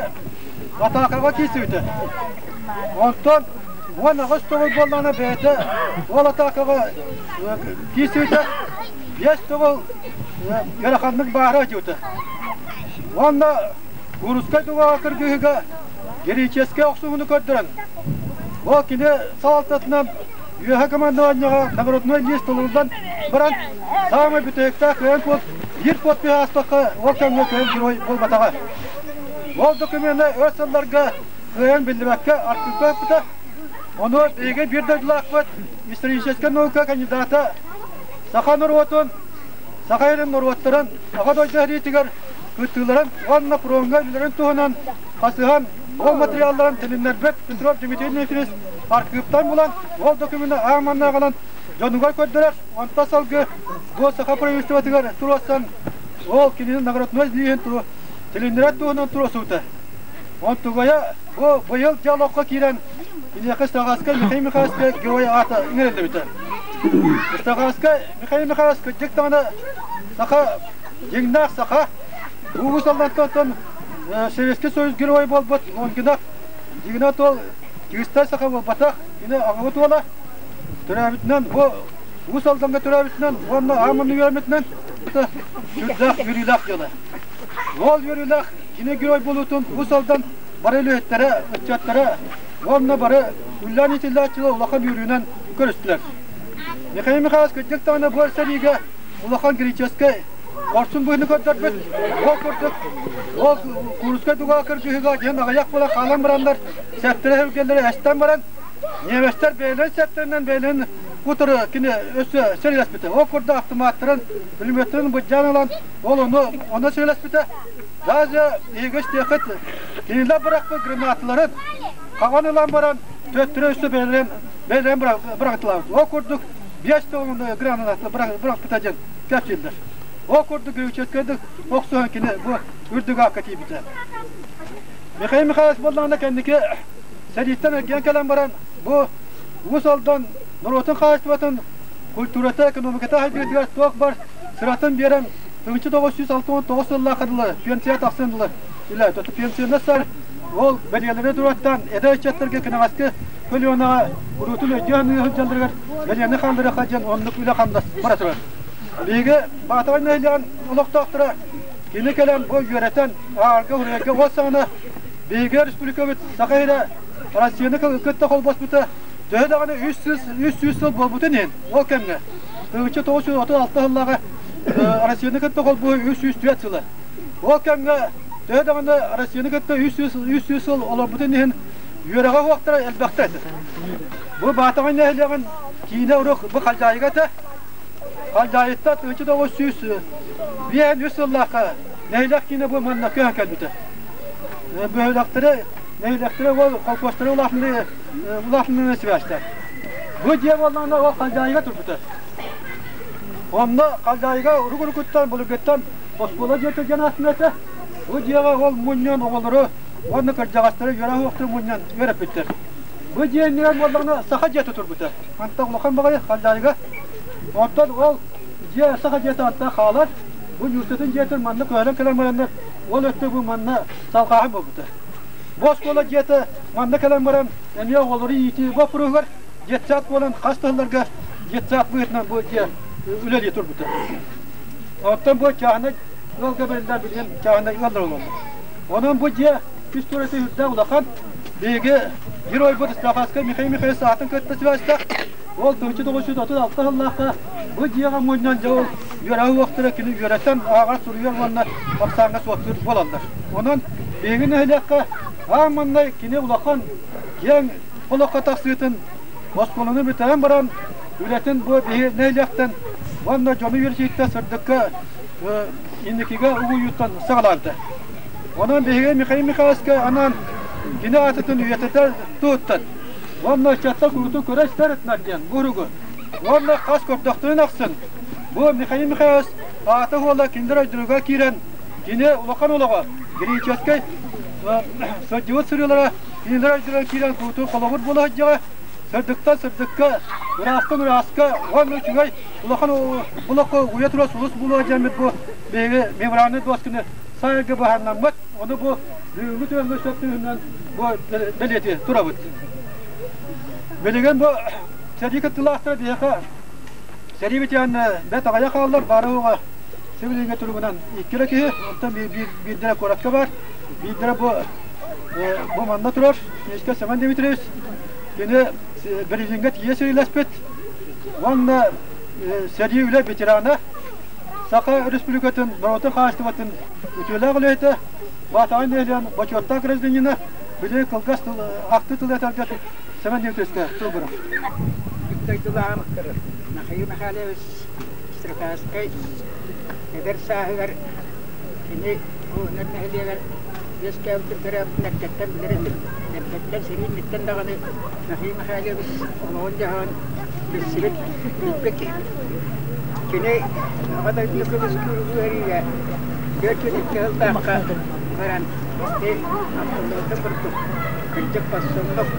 атаакаҕа киирсибитэ. Онтон 18 тоҕус буоллаҕына бэйэтэ ол атаакаҕа киирсибитэ. Биэс тоҕул ыараханнык баара дьута. Уонна Курскай дугаҕа кыргыһыыга героическай охсуһууну көрдөрөн, ол кини салалтатынан үөһэ командованиеҕа наградной лист толоруллан баран, саамай бүтэһиктээх кыайан куот биир подпиһы ааспакка ол кэмҥэ кыайан герой буолбатаҕа. Ол докумена өр сылларга кыайан биллибэккэ архыыппыта. Ону биһиги биир дойдулаахпыт историческай наука кандидата саха норуотун, саха сирин норуоттарын Аҕа дойду сэриитигэр кыттыыларын уонна фроҥҥа үлэлэрин туһунан хасыһан ол материалларын тилиннэрбит Петров Дмитрий Дмитриевич архыыптан булан ол докумены аан манна аҕалан дьонугар көрдөрөр, онтон салгыы бу саха правительствотыгар туруорсан ол кинини наградной лииһин тилиннэрэр туһунан туруорсубута. Онтугайа бу быйыл дьэ олоххо киирэн киниэхэ Стахаскай Михаил Михайловичка герой аата иҥэриллибитэ. Стахаскай Михаил Михайлович кырдьык даҕаны саха дьиҥнээх саха Уус Алдантан Советский Союз геройа буолбут Лонгинов дьиҥинэ ол чыыстай саха буолбатах, кини аҕабыт уола төрөөбүтүнэн бу Уус Алдаҥҥа төрөөбүтүнэн уонна ааманы үөрэммитинэн сүрдээх үөрүүлээх дьыала. Ол үөрүүлээх кини герой буолуутун Уус Алдан бары үлэһиттэрэ, ыччаттара уонна бары үллээн иитиллээччилэр улахан үөрүүнэн көрүстүлэр. Михаил Михайлович кырдьык даҕаны бу сэриигэ улахан греческэй хорсун быһыыны көрдөрбүт. Ол курдук, ол Курскай дуга кыргыһыыга диэн аҕыйах буола хаалан бараннар, сэптэрэ сэргэлэрэ эстэн баран, немецтэр бэйэлэрин сэптэринэн бэйэлэрин утары кини өссө сэриилэспитэ. Ол курдук автоматтарын, пулеметтарын быдьаан ылан, ол ону ону сэриилэспитэ. Даже биһиги истиэххит, кинилэр бырахпыт гранаталарын хаҕан ылан баран, төттөрү өссө бэйэлэрин бэйэлэрин бырахтылаабыт. Ол курдук биэс тоҕун граната бырахпыта диэн кэпсииллэр. Ол курдук греческайдык охсуһан кини бу үрдүк аакка тиийбитэ. Михаил Михайлович буоллаҕына кэнники сэрииттэн эргийэн кэлэн баран бу Уус Алдан норуотун хаһаайыстыбатын культурата, экономиката сайдыытыгар туох бар сыратын биэрэн 1969 сыллаахха дылы пенсия тахсан дылы үлэ пенсионер ол бэлиэлэри туруоттаан эдэр ыччаттарга кэнэҕэски көлүөнэҕэ куруутун өйдөөн сылдьалларыгар бэлиэни хаалларыахха диэн оннук үлэ-хамнас бара турар. Биһиги Баатаҕай нэһилиэгин олохтоохторо кини кэлэн бу үөрэтэн аарга уруйарга уот саҕана биһиги республикабыт Саха сирэ Россияны кытта холбоспута төһө даҕаны 300 сыл буолбутун иһин ол кэмҥэ 1936 сыллааҕы Россияны кытта холбоһуу 304 сыла. Ол кэмҥэ төһө даҕаны Россияны кытта 300 сыл олорбутун иһин үөрэҕэ уохтара элбэхтэ этэ. Бу Баатаҕай нэһилиэгин киинэ уруок бу Халдьаайыга этэ. Халдьаайыттан 1953 сыллаахха нэһилиэк киинэ бу манна көһөн кэлбитэ. Бөһүөлэктэри, нэһилиэктэри ол холкуостары улаатыннарыы сибээстээх. Бу дьиэ буоллаҕына ол Халдьаайыга турбута. Онно Халдьаайыга урук-урукуттан, былыргыттан оскуола дьиэтэ диэн ааттанар этэ. Бу дьиэҕэ ол мунньан оҕолору уонна кырдьаҕастары үөрэх уохтары мунньан үөрэппиттэр. Бу дьиэ иннигэр буоллаҕына саха дьиэтэ турбута. Мантан улахан баҕайы Халдьаайыга. Оттон ол дьиэ саха дьиэтэ антан хаалар. Бу Ньуустатын дьиэтин манна көһөрөн кэлэн бараннар ол өттө бу манна салҕааһын буолбута. Бу оскуола дьиэтэ манна кэлэн баран эмиэ оҕолору иитии боппуруоһугар детсад буолан хас да сылларга детсад быһыытынан бу дьиэ үлэлии турбута. Оттон бу чааһынай ыалга бэриллэр билигин чааһынай ыаллар олороллор. Онон бу дьиэ историята үрдээх улахан. Биһиги геройбут Стахаска Михаил Михайлович аатын кытта сибээстээх. Ол 1936 сыллаахха бу дьиэҕэ мунньан дьэ ол үөрэҕи уохтара кини үөрэтэн ааҕар суруйар уонна ахсааҥҥа суоттуур буолаллар. Онон биһиги нэһилиэккэ аан маҥнай кини улахан киэҥ олоххо тахсыытын оскуоланы бүтэрэн баран үлэтин бу биһи нэһилиэктэн уонна дьону үөрэтииттэн сырдыкка инникигэ угуйууттан саҕалаабыта. Онон биһиги Михаил Михайловичка анаан кини аатытын үйэтитэр туһуттан уонна ыччаттар куруутун көрө истэр диэн буругу уонна хас көрдөхтөрүн ахсын бу Михаил Михайлович аата уола кинилэр өйдөрүгэр киирэн кини улахан олоҕо греческий сылдьыбыт сырыылара кинилэр өйдөрүгэр киирэн куруутун холобур буола сылдьыаҕа сырдыктан сырдыкка ыраастан ырааска уонна үчүгэй улахан олоххо уйа турар сулус буолуо диэммит бу биһиги мемориальнай дуосканы сайылга быһаарынаммыт ону бу бүгүҥҥү түгэҥҥэ сөп түһүнэн бу бэлиэтии турабыт. Билигин бу сэрии кыттыылаахтара биһиэхэ сэрии ветеранна бэрт аҕыйах хааллар баара уоҕа сибилиҥҥэ туругунан икки эрэ киһи, онтон биирдэрэ куоракка баар, биирдэрэ бу манна турар Мишка Семен Дмитриевич. Кини Берлиҥҥэ тиийэ сэриилэспит уонна сэрии үлэ ветерана, Саха Республикатын норуотун хаһаайыстыбатын үтүөлээх үлэһитэ, Баатаҕай нэһилиэгин бочуоттаах гражданина, били кылгас тыл, ахтыы тылы этэргэ Семен Дмитриевичкэ тыл бырах. Дойдулааҕым Михаил Михайлович Строкавскай эдэр сааһыгар кини Өнөр нэһилиэгэр үөскээбитин төрөөбүтүн эрдэттэн билэр этим. Эрдэттэн сэрии инниттэн даҕаны Михаил Михайлович олоҕун-дьаһаҕын билсибит, билбит киһи. Кини Аҕа дойдуну көмүскүүр үөриигэ 42 сыллаахха баран ити ахтыллыбытын курдук кырдьык хорсуннук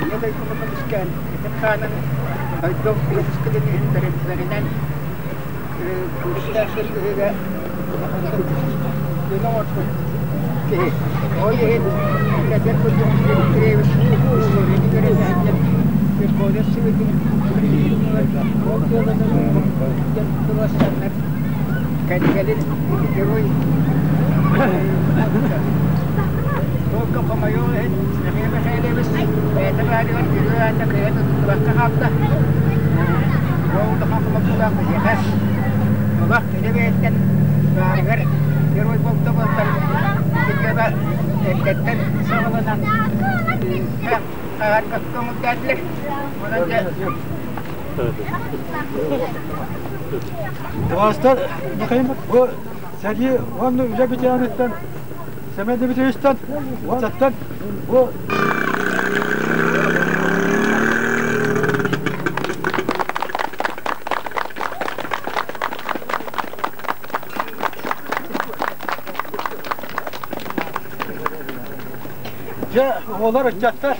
Ийэ дойдуну көмүскээн итин хаанын дойдум көмүскэлин иһин бэринэн күүстээх кыргыһыыга дьону оҥорбут киһи. Ол иһин этэр курдук Дмитриевич историяны көрө Верховный Советын ол дьыаланы диэн туруорсаннар кэлин герой Только хомойуох иһин Михаил Михайлович бэйэтэ баарыгар үһү аата кыайан тутуллубакка хаалла. Ол улахан хомолтолоох биһиэхэ. Олох кини бэйэттэн баарыгар герой буолта буолтар ити дьыала эрдэттэн саҕаланан хаһан көҥүллээтилэр. Онон дьэ Табаарыстар, Михаил бу сэрии уонна үлэ ветераныттан Семен Дмитриевичтан уончаттан бу Дьэ, оҕолор, ыччаттар,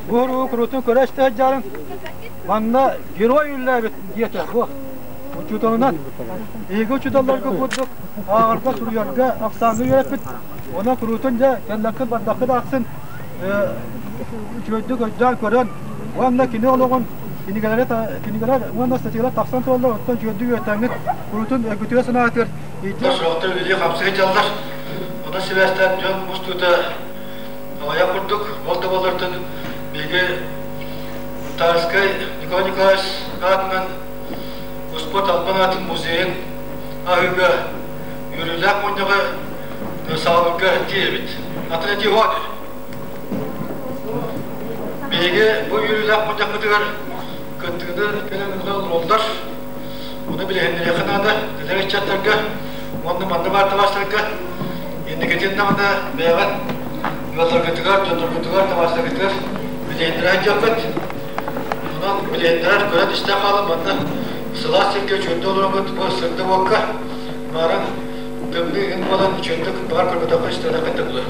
бу уругу курутун көрө истэ сылдьарын манна герой үллээбит диэтэ бу учууталынан. Эһиги учууталларга курдук ааҕарга, суруйарга, ахсааҥҥа үөрэппит. Онон куруутун дьэ кэллэххит бардаххыт ахсын үчүгэйдик өйдөөн көрөн уонна кини олоҕун кинигэлэри кинигэлэр уонна статьялар тахсан тураллар, оттон үчүгэйдик үөрэтэҥҥит куруутун өйгүтүгэр санаатыгар Сорохтор үлэлии хамсыы дьаллар. Онон сибээстээн дьон мустуута аҕыйах курдук. Ол да буоллартан биһиги Тарскай Николай Николаевич аатынан успуорт албан аатын музейын аһыыга үөрүүлээх мунньаҕы саҕалыырга тиийэбит. Атын этии суох Биһиги бу үөрүүлээх мунньахпытыгар кыттыыны кэлэн ыла олороллор. Ону билиһиннэриэххэ наада эдэр ыччаттарга уонна манна баар табаарыстарга инникитин даҕаны бэйэҕит ыалларгытыгар, дьонноргутугар, табаарыстаргытыгар билиһиннэрэ сылдьыаххыт. Онон билиһиннэрэр көрөн-истэн хаалан манна сылаас сиргэ үчүгэйдик олороҥҥут бу сырдык уокка мааран тымныы иһин буолан үчүгэйдик баҕар көрбөтөххө истибэтэххит да буолуо.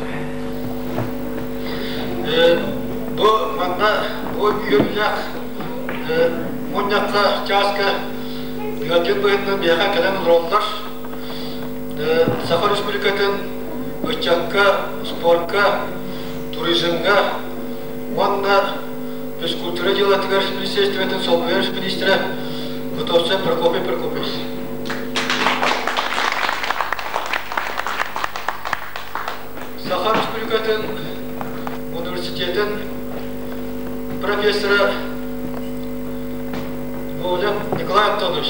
Бу манна бу үөрүүлээх мунньахха чааска ыалдьыт быһыытынан биһиэхэ кэлэн олороллор. Саха Республикатын ыччакка, спорка, туризмҥа уонна физкультура дьыалатыгар министерствотын солбуйар министрэ Готовцев Прокопий Прокопьевич. Саха Республикатын университетын профессора Гоголев Николай Антонович.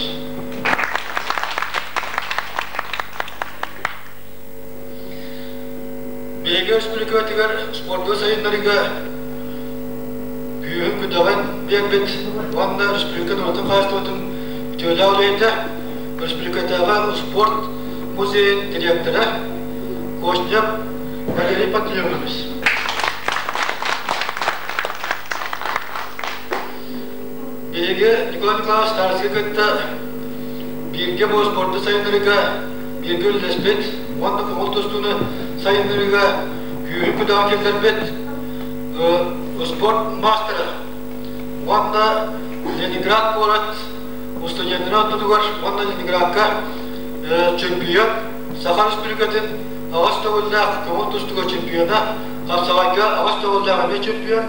Биһиги республикатыгар спорду сайыннарыыга күүһүн-күдэҕин биэрбит уонна республика норуотун хаһаайыстыбатын үтүөлээх үлэһитэ, республикатааҕы спорт музейын дириэктэрэ Костя Валерий Пантелеймонович. Биһиги Николай Николаевич Тарскай кытта бииргэ бу спорду сайыннарыыга бииргэ үлэлэспит уонна көҥүл тустууну сайыннарыыга күүһүн-күдэҕин киллэрбит спорт маастара уонна Ленинград куорат устудьуоннарын ортотугар уонна Ленинградка чемпион Саха Республикатын аҕыс төгүллээх көҥүл тустууга чемпиона, хапсаҕайга аҕыс төгүллээх эмиэ чемпион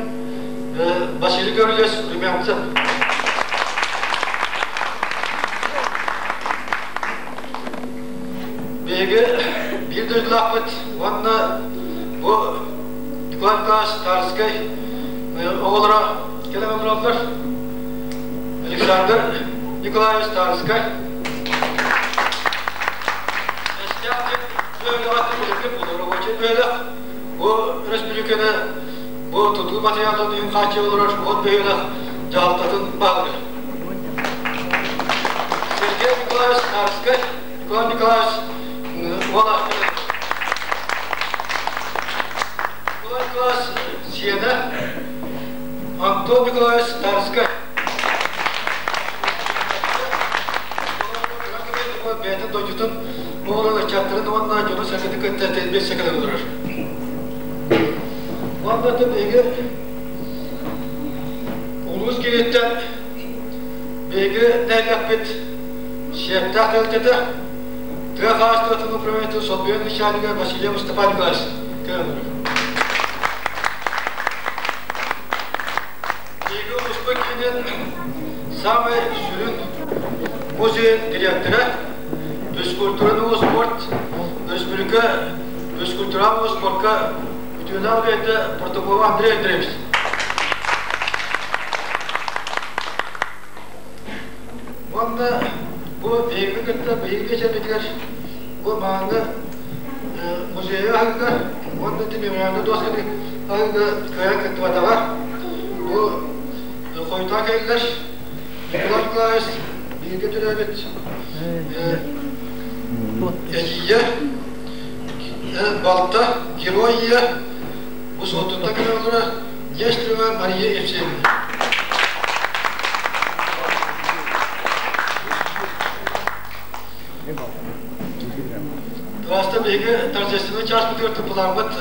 Василий Гаврильевич Румянцев. Биһиги биир дойдулаахпыт уонна бу Николай Николаевич Тарскай оҕолоро кэлэн олороллор. Александр Николаевич Тарскай Бу өрөспүүбүлүкэни бу тутуу материалын үйүн хааччыйа олорор от бөһүөлэк дьаһалтатын баһылыга. Сергей Николаевич Тарскай, Николай Николаевич уола Николай Николаевич сиэнэ Антон Николаевич Тарскай. Бэйэтин дойдутун оҕолорун ыччаттарын уонна дьону-сэргэни кытта тэлбиэссэ кэлэн олорор. Уонна биһиги улуус кииниттэн биһиги нэһилиэкпит сиэптээх тэрилтэтэ тыа хаһаайыстыбатын управлениетын солбуйар начальнига Василий Мустафа Николаевич кэлэн олорор. Биһиги улууспут киинин саамай сүрүн музейын дириэктэрэ, физкультураны спорт, республика физкультурального спорка үтүөлээх үлэһитэ Протопова Андрей Андреевич. Уонна бу биһиги кытта биһиги биэчэрбитигэр бу мааны музейы аһыыга уонна ити мемориальнай дуосканы аһыыга кыайан кыттыбатаҕа. Бу хойутаан кэллэр Николай Николаевич бииргэ төрөөбүт эдьиийэ, балта, герой ийэ бу Суоттуттан кэлэн олорор Нестерова Мария Евсеевна. Кылааста биһиги торжественный чааспытыгар туппулааммыт.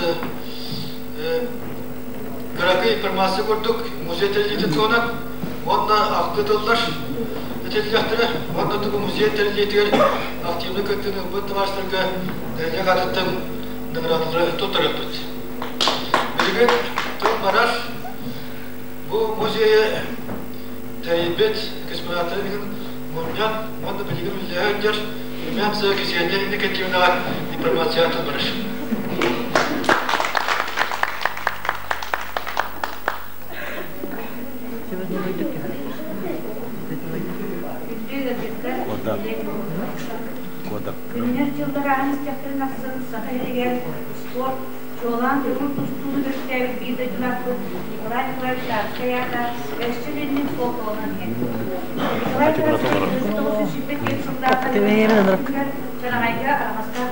Кыракый информация курдук музей тэриллиитин туһунан уонна ахтыы тыллар этиллиэхтэрэ уонна тугу музей тэриллиитигэр активнай кыттыыны ылбыт табаарыстарга нэһилиэк аатыттан наградалары туттарыахпыт. Билигин тыл барар бу музейы тэрийбит экспонаттары билигин мунньан уонна билигин үлэлэһэ сылдьар Румянцева Ксения Иннокентьевнаҕа информация тыл барар. Күннэр дьыллар ааһан истэхтэрин ахсын Саха сиригэр спорт, чуолаан көҥүл тустууну төрүттээбит биир дойдулаахпыт Николай Николаевич Тарскай аата өссө билинник суолталанан иһэр. Николай Тарскай 1924 сыллаахха Чараҥайга Араҥастаах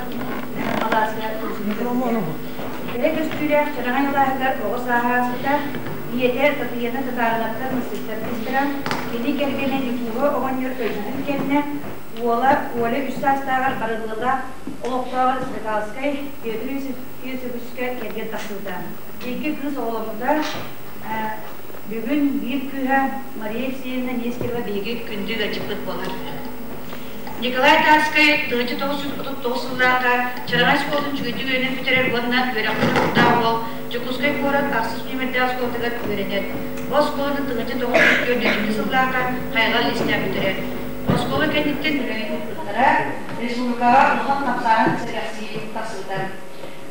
алааска Кэрэ көстүүлээх Чараҥай алааһыгар оҕо сааһа ааспыта, ийэтэ Татыйана Татарынаптар Мысыктар кыыстара, кини кэргэнэ Ньукууһа оҕонньор өлбүтүн кэннэ уола Оля үс саастааҕар Барыллалаах олохтооҕор Стрекалскай Петр Иосифовичка кэргэн тахсыбыта. Икки кыыс оҕоломмута. Бүгүн биир кыыһа Мария Евсеевна Нестерова биһиги күндү ыалдьыппыт буолар. Николай Тарскай 1939 сыллаахха Чараҥай оскуолатын үчүгэйдик үөрэнэн бүтэрэр уонна үөрэххэ дьоҕурдаах уол Дьокуускай куорат ахсыс нүөмэрдээх оскуолатыгар үөрэнэр. Бу оскуоланы 1944 сыллаахха хайҕал лиистээх бүтэрэр. Оскуола кэнниттэн үлэлээбиттэрэ республикаҕа улахан хамсааһын сэрэхсийии тахсыбыта.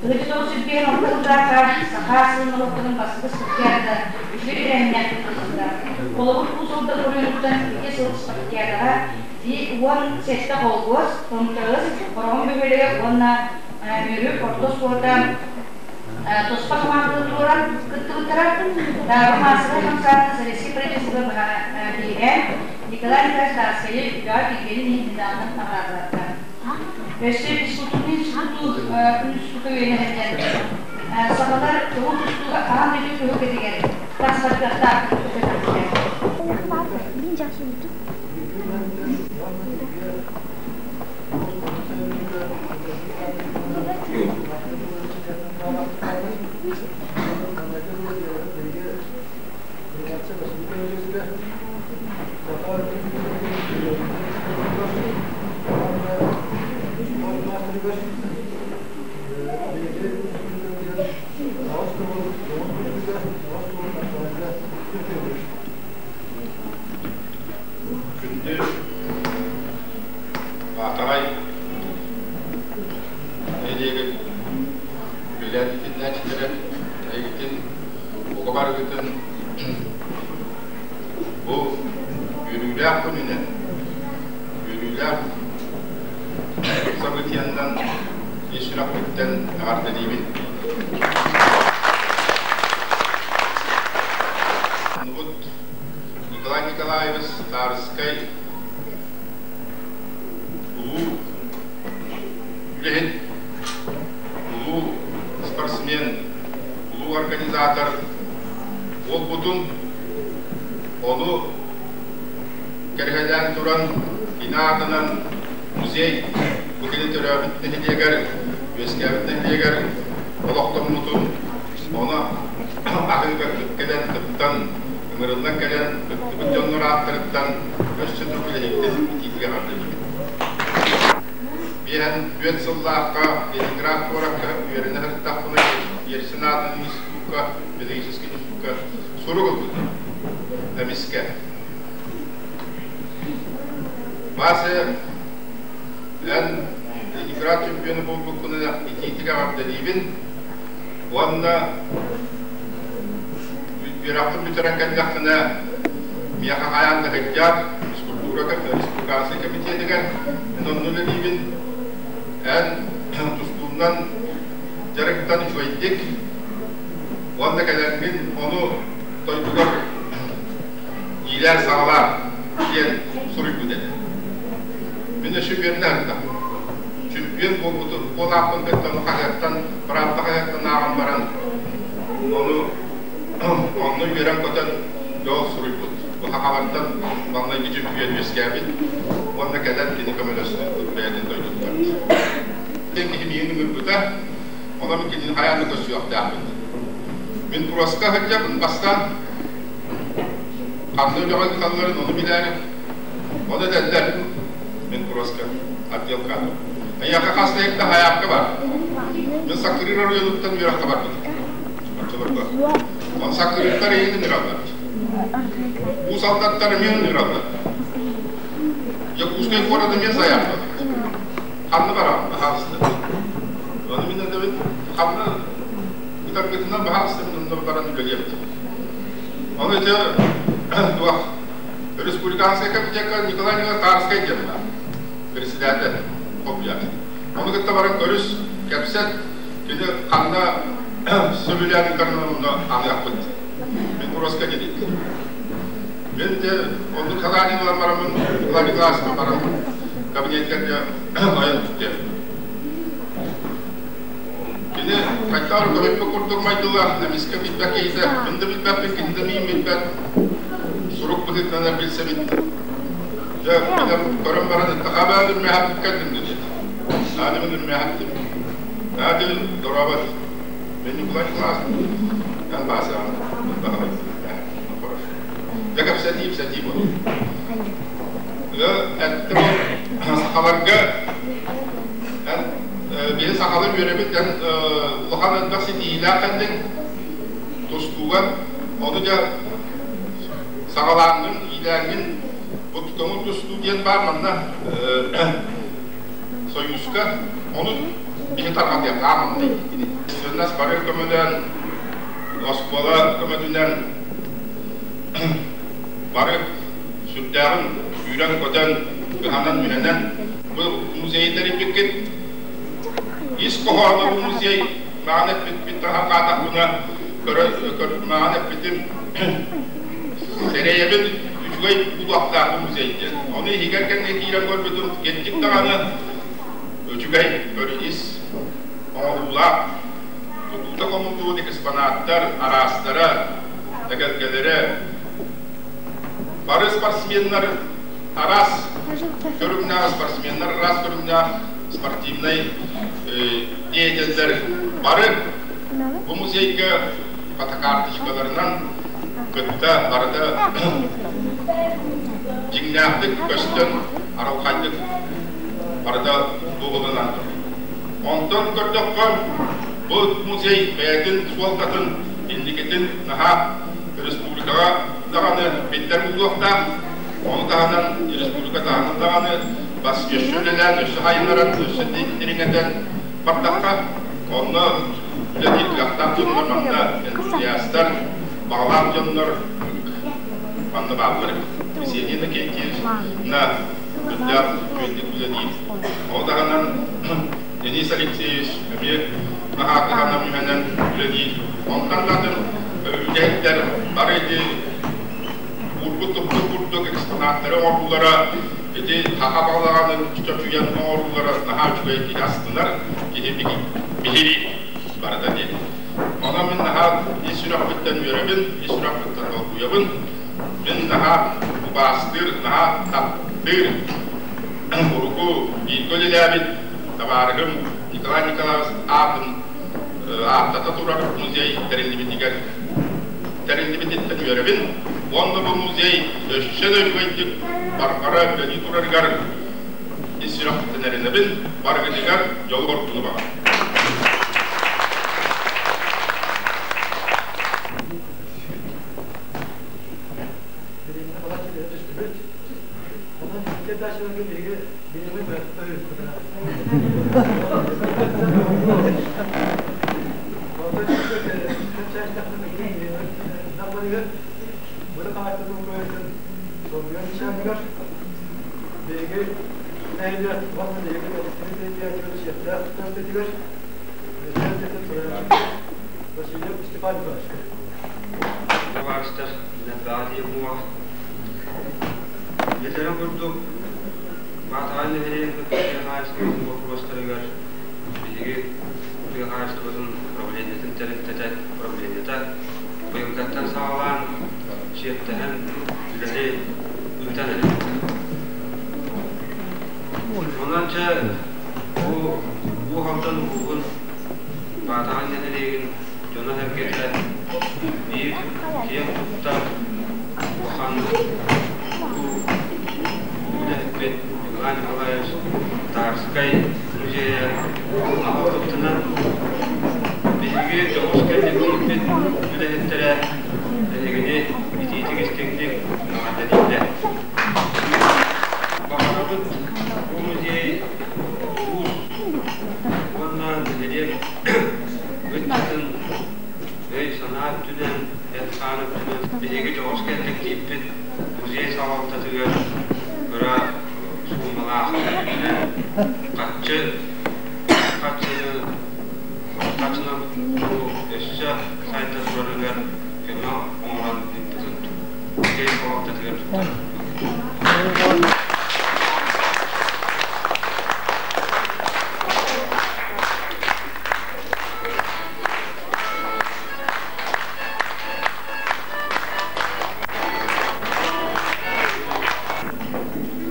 1956 сыллаахха Саха сирин норуоттарын бастакы спартакиадата үчүгэй тэрээһиннээхтик ыытыллыбыта. Холобур, Уус Алдан оройуонуттан ити сыл спартакиадаҕа 17 холкуос, Томтоҕус, Хороҕон бөһүөлэгэ уонна Мүрү орто оскуолата туспа хамаанданы туруоран кыттыбыттара. Дааба маассабай хамсааһын Советскай правительство биһирээн Николай Николаевич Тарскайы үлэҕэ килбиэнин иһин медалынан наҕараадалаабыта. Өссө физкультурный институту институтка үөрэнэ сылдьан сахалар тугу тустууга аан дойду түһүлгэтигэр тахсар кыахтаахтык көрдөрбүттэр. Күндү Баатаҕай нэһилиэгин үлэлээн итиннээччилэрэ эйигитин бука барыгытын бу үөрүүлээх күнүнэн, үөрүүлээх событиянан ис сүрэхпиттэн эҕэрдэлиибин. Нубут Николай Николаевич Тарскай улуу үлэһит, улуу спортсмен, улуу организатор буолбутун, ону кэрэһэлээн туран кини аатынан музей бу кини төрөөбүт нэһилиэгэр, үөскээбит нэһилиэгэр олохтоммутун, ону аһыыга кэлэн кыттан, ыҥырыллан кэлэн кыттыбыт дьоннор ааттарыттан өссө төгүл эһигитин итиитигэр эҕэрдэлиибин. Биэһэн түөрт сыллаахха Ленинград куоракка үөрэнэ сырыттахпына Ельцин аатынан институкка, педагогическай институкка сурук ылбытым. Эмискэ. Вася, эн Ленинград чемпиона буолбуккунан итиитик эҕэрдэлиибин уонна үөрэхпин бүтэрэн кэллэххинэ миэхэ хайаан да сылдьаар физкультура республиканскай комитетыгар мин онно үлэлиибин эн тустуунан дьарыктан үчүгэйдик уонна кэлэҥҥин ону дойдугар иилээн саҕалаа диэн суруйбут этэ. Мин өссө үөрэнэ сырыттым. Чөмпүйүөн буолбутун буолааппын кытта ону хаһыаттан, Правда хаһыаттан ааҕан баран ону онно үөрэн-көтөн дьол суруйбут. Бу сахалартан маҥнайгы чөмпүйүөн үөскээбит уонна кэлэн кини көмөлөспүт бэйэтин дойдутугар. Киһи миигин ыҥырбыта, онон кинини хайаан да көрсүөхтээхпин. Мин Куроска сылдьабын бастаан ханна үлэҕэ ыыталларын ону билээри. Ону этэллэр мин Куроска отдел кадров. Эйиэхэ хас да иһиттэ хайаапка бар. Мин Саккырыыр оройуонуттан үөрэххэ барбытым. Оччолорго. Ол Саккырыырдар эйигин ыҥыраллар. Уус Алдаттар эмиэ ыҥыраллар. Якутскай куорат эмиэ заявка. Ханна бараҕын, баһаалыста. Ону мин этэбин, ханна ытаргытынан баһаалыста мин онно баран үлэлиэм. Ону ити туох республиканскай комитекка Николай Николаевич Тарскай диэн баар. Председатель хобуйаат. Ону кытта баран көрүс, кэпсэт, кини ханна сөбүлээн ыытарынан онно аныахпыт. Мин Куроска диэбит. Мин де оннук халаанин ылан бараммын Николай Николаевичка баран кабинетка айан түттем. Кини хайдах көһүппүт курдук майгылаах, эмискэ билбэт киһитэ, мин да билбэппин, кини да миин билбэт. Сурук быһыытынан билсэбит. Дьэ, көрөн баран ыттахаабаа үрмэһэппит кэллим диэт. Наадым үрмэһэптим. Наады дорообот. Мен Николай Николаевич, эн баасаҕын баһылай. Дьэ кэпсэтии ипсэтии буолар. Эттим сахаларга эн биһи сахалар үөрэбит эн улахан элбэх ситиһиилээх кэллиҥ тустууга ону дьэ саҕалааҥҥын иилээҥҥин бу көҥүл тустуу диэн баар манна Союзка ону биһи тарҕатыахтаах манна Сыннас бары көмөлөөн оскуола көмөтүнэн бары сүрдээҕин сүүрэн-көтөн, кыһанан-мүһэнэн бу музейы тэрийбиккит. Ис хоһооно бу музей маҕан эппиппит таһарҕаатахпына көрө маҕан эппитим сэрэйэбин үчүгэй улахтаах бу музей диэн. Ону иһигэр кэннэ киирэн көрбүтүм кэнник даҕаны үчүгэй көрү ис оҥоһуулаах тутуута хомуллубут экспонаттар араастара, эгэлгэлэрэ, бары спортсменнар араас көрүҥнээх спортсменнар араас көрүҥнээх спортивнай деятеллэр бары бу музейга фотокарточкаларынан кытта барыта дьиҥнээхтик көстөн арылхайдык барыта туолунан турар. Онтон көрдөххө, бу музей бэйэтин суолтатын инникитин наһаа республикаҕа даҕаны биллэр буолуохтаах. Ону таһынан республика таһынан даҕаны бас өссө үлэлээн, өссө хайыннаран, өссө дириҥэтэн бардахха, онно үлэлиир кыахтаах дьоннор манна энтузиастар, баҕалаах дьоннор манна бааллар эбит. Ксения Иннокентьевна үрдээх үчүгэйдик үлэлиир. Ол таһынан Денис Алексеевич эмиэ наһаа кыһанан мүһэнэн үлэлиир. Онтон да атын үлэһиттэр бары ити уурбут-туппут курдук экспонаттары оҥоруулара, ити саха балаҕанын чочуйан оҥоруулара наһаа үчүгэй киһи астынар, киһи биһириир барыта диэн. Онон мин наһаа ис сүрэхпиттэн үөрэбин, ис сүрэхпиттэн долгуйабын. Мин наһаа убаастыыр, наһаа таптыыр урукку бииргэ үлэлээбит табаарыһым Николай Николаевич аатын ааттата турар музей тэриллибитигэр тэриллибититтэн үөрэбин уонна бу музей өссө да үчүгэйдик барҕара үлэлии турарыгар ис сүрэхпиттэн эрэнэбин, барыгытыгар дьолу-соргуну баҕарабын. Табаарыстар, баатыйа буола. Билэрин курдук, Баатаҕай нэһилиэгин кытта тыа хаһаайыстыбатын боппуруостарыгар биһиги тыа хаһаайыстыбатын управлениетын тэрилтэтэ управлениета быйылгаттан саҕалаан сиэттэһэн үлэни ыытан эрэбит. Онон чэ бу Уус Алдан улууһун Баатаҕай нэһилиэгин дьоно-сэргэтэ. Биир киэн туттар улахан үлэһиппит Николай Николаевич Тарскай музейа аһыллыбытынан биһиги дьоҕус кэллэктииппит үлэһиттэрэ эһигини итиитик-истиҥник эҕэрдэлииллэр. Баҕарабыт бу музей улуус уонна нэһилиэк ыччатын өй-санаа өттүнэн, эт-хаан өттүнэн биһиги дьоҕус кэллэктииппит музей салалтатыгар кыра суумалаах харчы харчыны харчынан бу өссө сайда турарыгар көмө оҥорон ыыппытын музей салалтатыгар туттарар.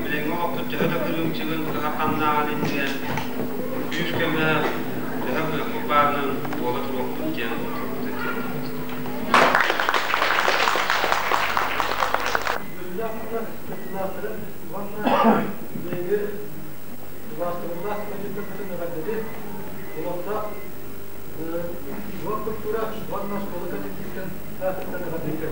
Билиҥҥи олохпут төһө да кырыымчыгын кыһарҕаннааҕын иннинэн күүс-көмө төһө кыахпыт баарынан буола туруохпут диэн тылбытын тиэрдэбит. Үөрүүлээх мунньах кыттыылаахтарын уонна биһиги убаастабыллаах ыалдьыттарбытын эҕэрдэлиир олохтоох Уот культура уонна оскуола кэллэктииптэн аатыттан эҕэрдэлиир.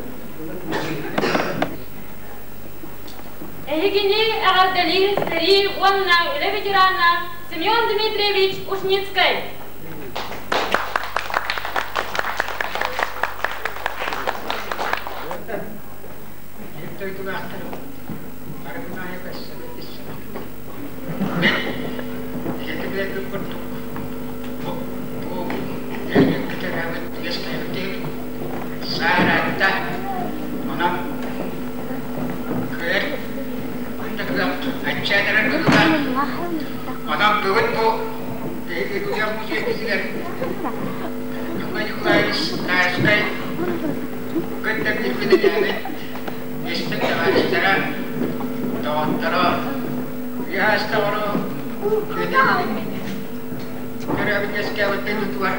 Эһигини эҕэрдэлиир сэрии уонна үлэ ветерана Семен Дмитриевич Ушницкай. Дойдулаахтарым барыбын аайы көрсөбүт истэбит. Эһиги курдук бу нэһилиэккэ төрөөбүт үөскээбит саараатта. Онон кыайар кыах аччаан эрэр быһыылаах. Онон бүгүн бу биһиги Күөх музейбытыгар Николай Николаевич Тарскай кытта бииргэ истиҥ табаарыстара, доҕотторо, үйэ оҕоро төрөөбүт үөскээбиттэн тутугар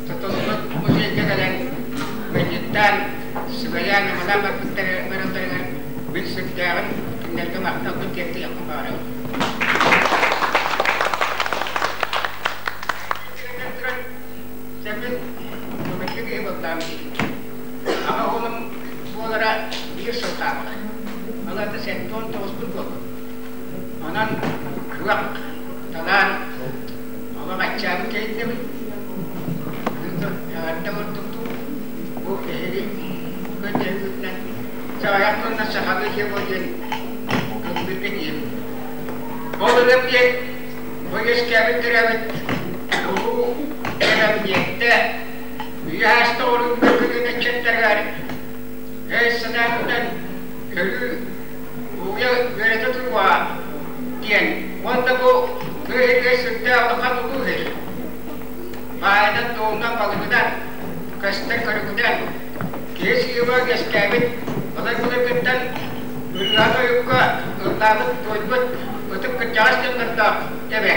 тутуллубут музейга кэлэн ыанньыттаан, сүбэлээн-амалаан барбыттарыгар мин сүрдээҕин кинилэргэ махталбын тиэрдиэхпин баҕарабын. Сэммин көмөлгө киһи буоллаам дии. Аҕа уолум буолара биир сыл хаалла. Ол аата 79-пун буоллум. Онон кыах, талаан олох аччаабыт киһитэбин. Эҕэрдэ курдук бу эһиги көрдөһүүгүтүнэн саҕайах тылынан сахалыы дьиэ буол диэн ыллыырга тиийэбин. Ол ырыам диэн бу үөскээбит төрөөбүт улуу эбэм үйэ ааста оҕолорго көлүөнэ ыччаттарыгар өй-санаатыттан өрүү ууйа үөрэтэ туруоҕа диэн уонна бу тыа иһигэр сүрдээх улахан улуу сир. Баайынан, дуолунан, балыгынан, көстөр көрүҥүнэн киһи сыыба үөскээбит былыр-былыргыттан ырыа тойукка ыллаабыт, туойбут ытык кырдьаҕас дьоннордоох эбэ.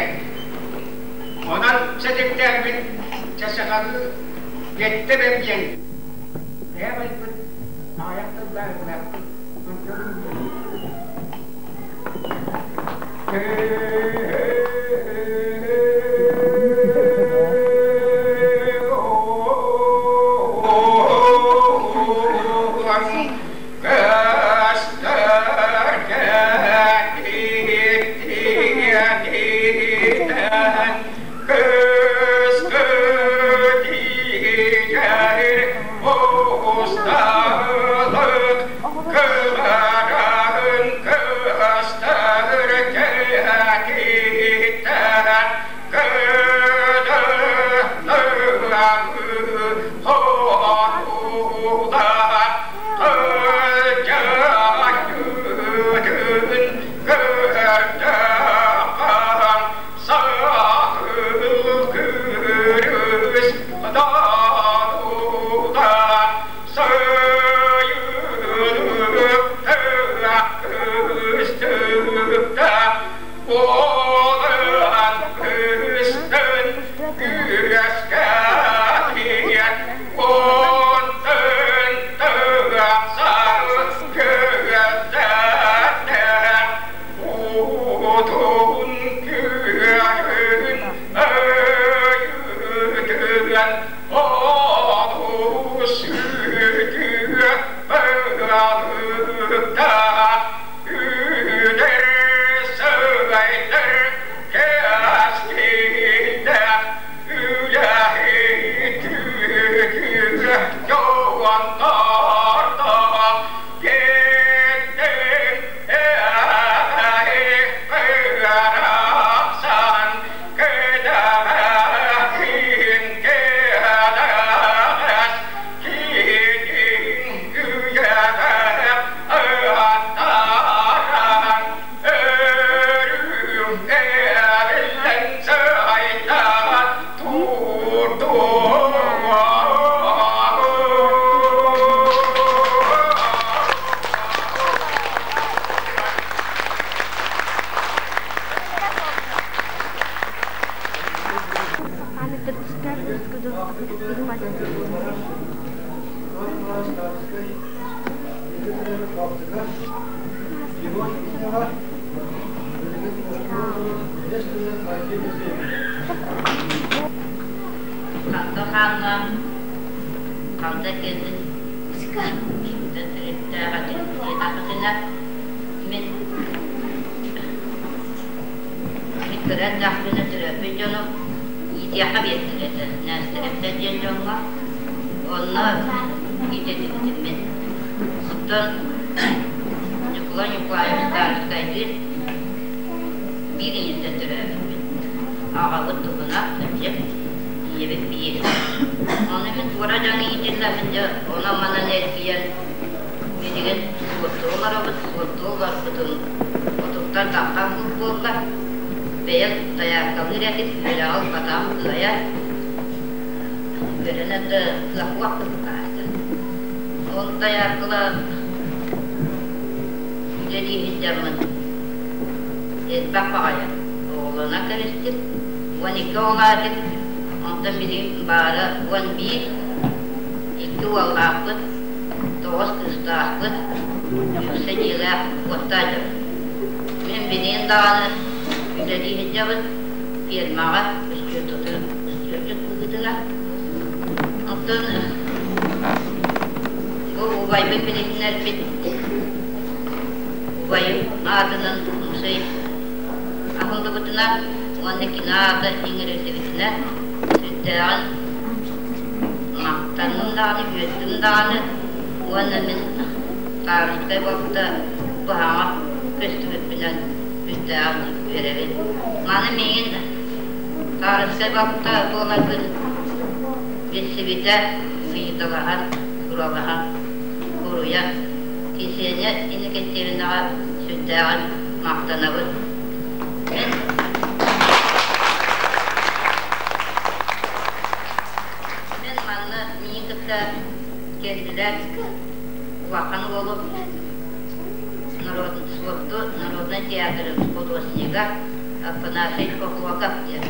Онон сэдиптээммин чэ сахалыы биэттэ бэм диэн бэйэм айбыт аҕыйах тыллаах ылааппын Кыстар Ханта хаанна халда кэллин кимтэн төрүттээҕэтин диэтэххитинэ мин мин кыра эрдэхпинэ төрөппүт дьонум иитиэххэ биэрдилэр этэ Нээстэрэптэр диэн дьоҥҥо онно иитиллибитим мин. Оттон Ньукулай Ньукулаевич Тарскайдыын биир ийэттэн төрөөбүппүт. Аҕабыт туһунан кырдьык, ийэбит биир. Ону мин туора дьон иитиллэбин дьэ онон-манан эргийэн билигин суоттуу олоробут, суоттуу олорбутун отуттан таххан кур буолла. Бэйэм дайааркалыыр этим, үөрэҕи ылбатаҕым кыайар. Үөрэнэр да кыах быһыылаах. Ол дайааркала үлэлии сылдьаммын элбэх баҕайы оҕолонон кэбистим. 12 оҕолоох этим, онтон билигин баара 11, икки уоллаахпыт, тоҕус кыыстаахпыт, үксэ дьиэлээх уоттаах дьон. Мин билигин даҕаны үлэлии сылдьабын фермаҕа үстүөччүт быһыытынан. Оттон бу убайбын билиһиннэрбит убайым аатынан музей аһыллыбытынан уонна кини аата иҥэриллибитинэн сүрдээҕин махтанным даҕаны, үөрдүм даҕаны уонна мин Таарычтай буолбута быһаҕа көстүбүппүнэн сүрдээҕин үөрэбин. Маны миигин Таарычтай буолбута буоларбын билсибитэ, ыйыталаһан, суралаһан, суруйан Кисиэнньэ Иннокентьевнаҕа сүрдээҕин махтанабын. Мин Мин манна миигин кытта кэллилэр улахан уолум Суотту народнай театрын художнига Афанасий Охлопов диэн.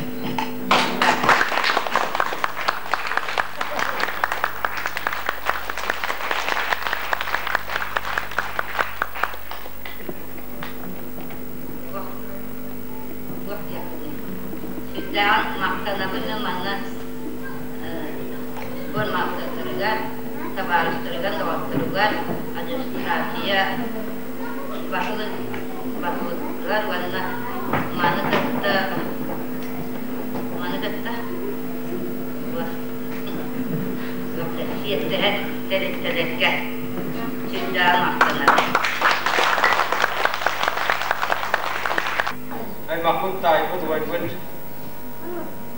Сүрдээҕин махтанабын манна спорт маастардарыгар, табаарыстарыгар, доҕотторугар, администрация баһылык баһылыгар уонна маны кытта маны кытта сиэттиһэр тэрилтэлэргэ сүрдээҕин махтанабын. Аймахпыт, таайбыт, убайбыт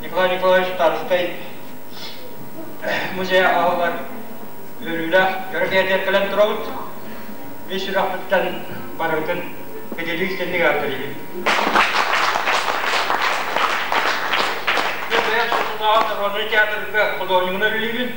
Николай Николаевич Тарскай музейа аһыллар үөрүүлээх дьоро киһитигэр кэлэн турабыт. Мин сүрэхпиттэн барыбытын Фиделий истинник ааттарыыбын. Мен бэйэм Сотутааҕы народнай театрга художнигынан үлэлиибин.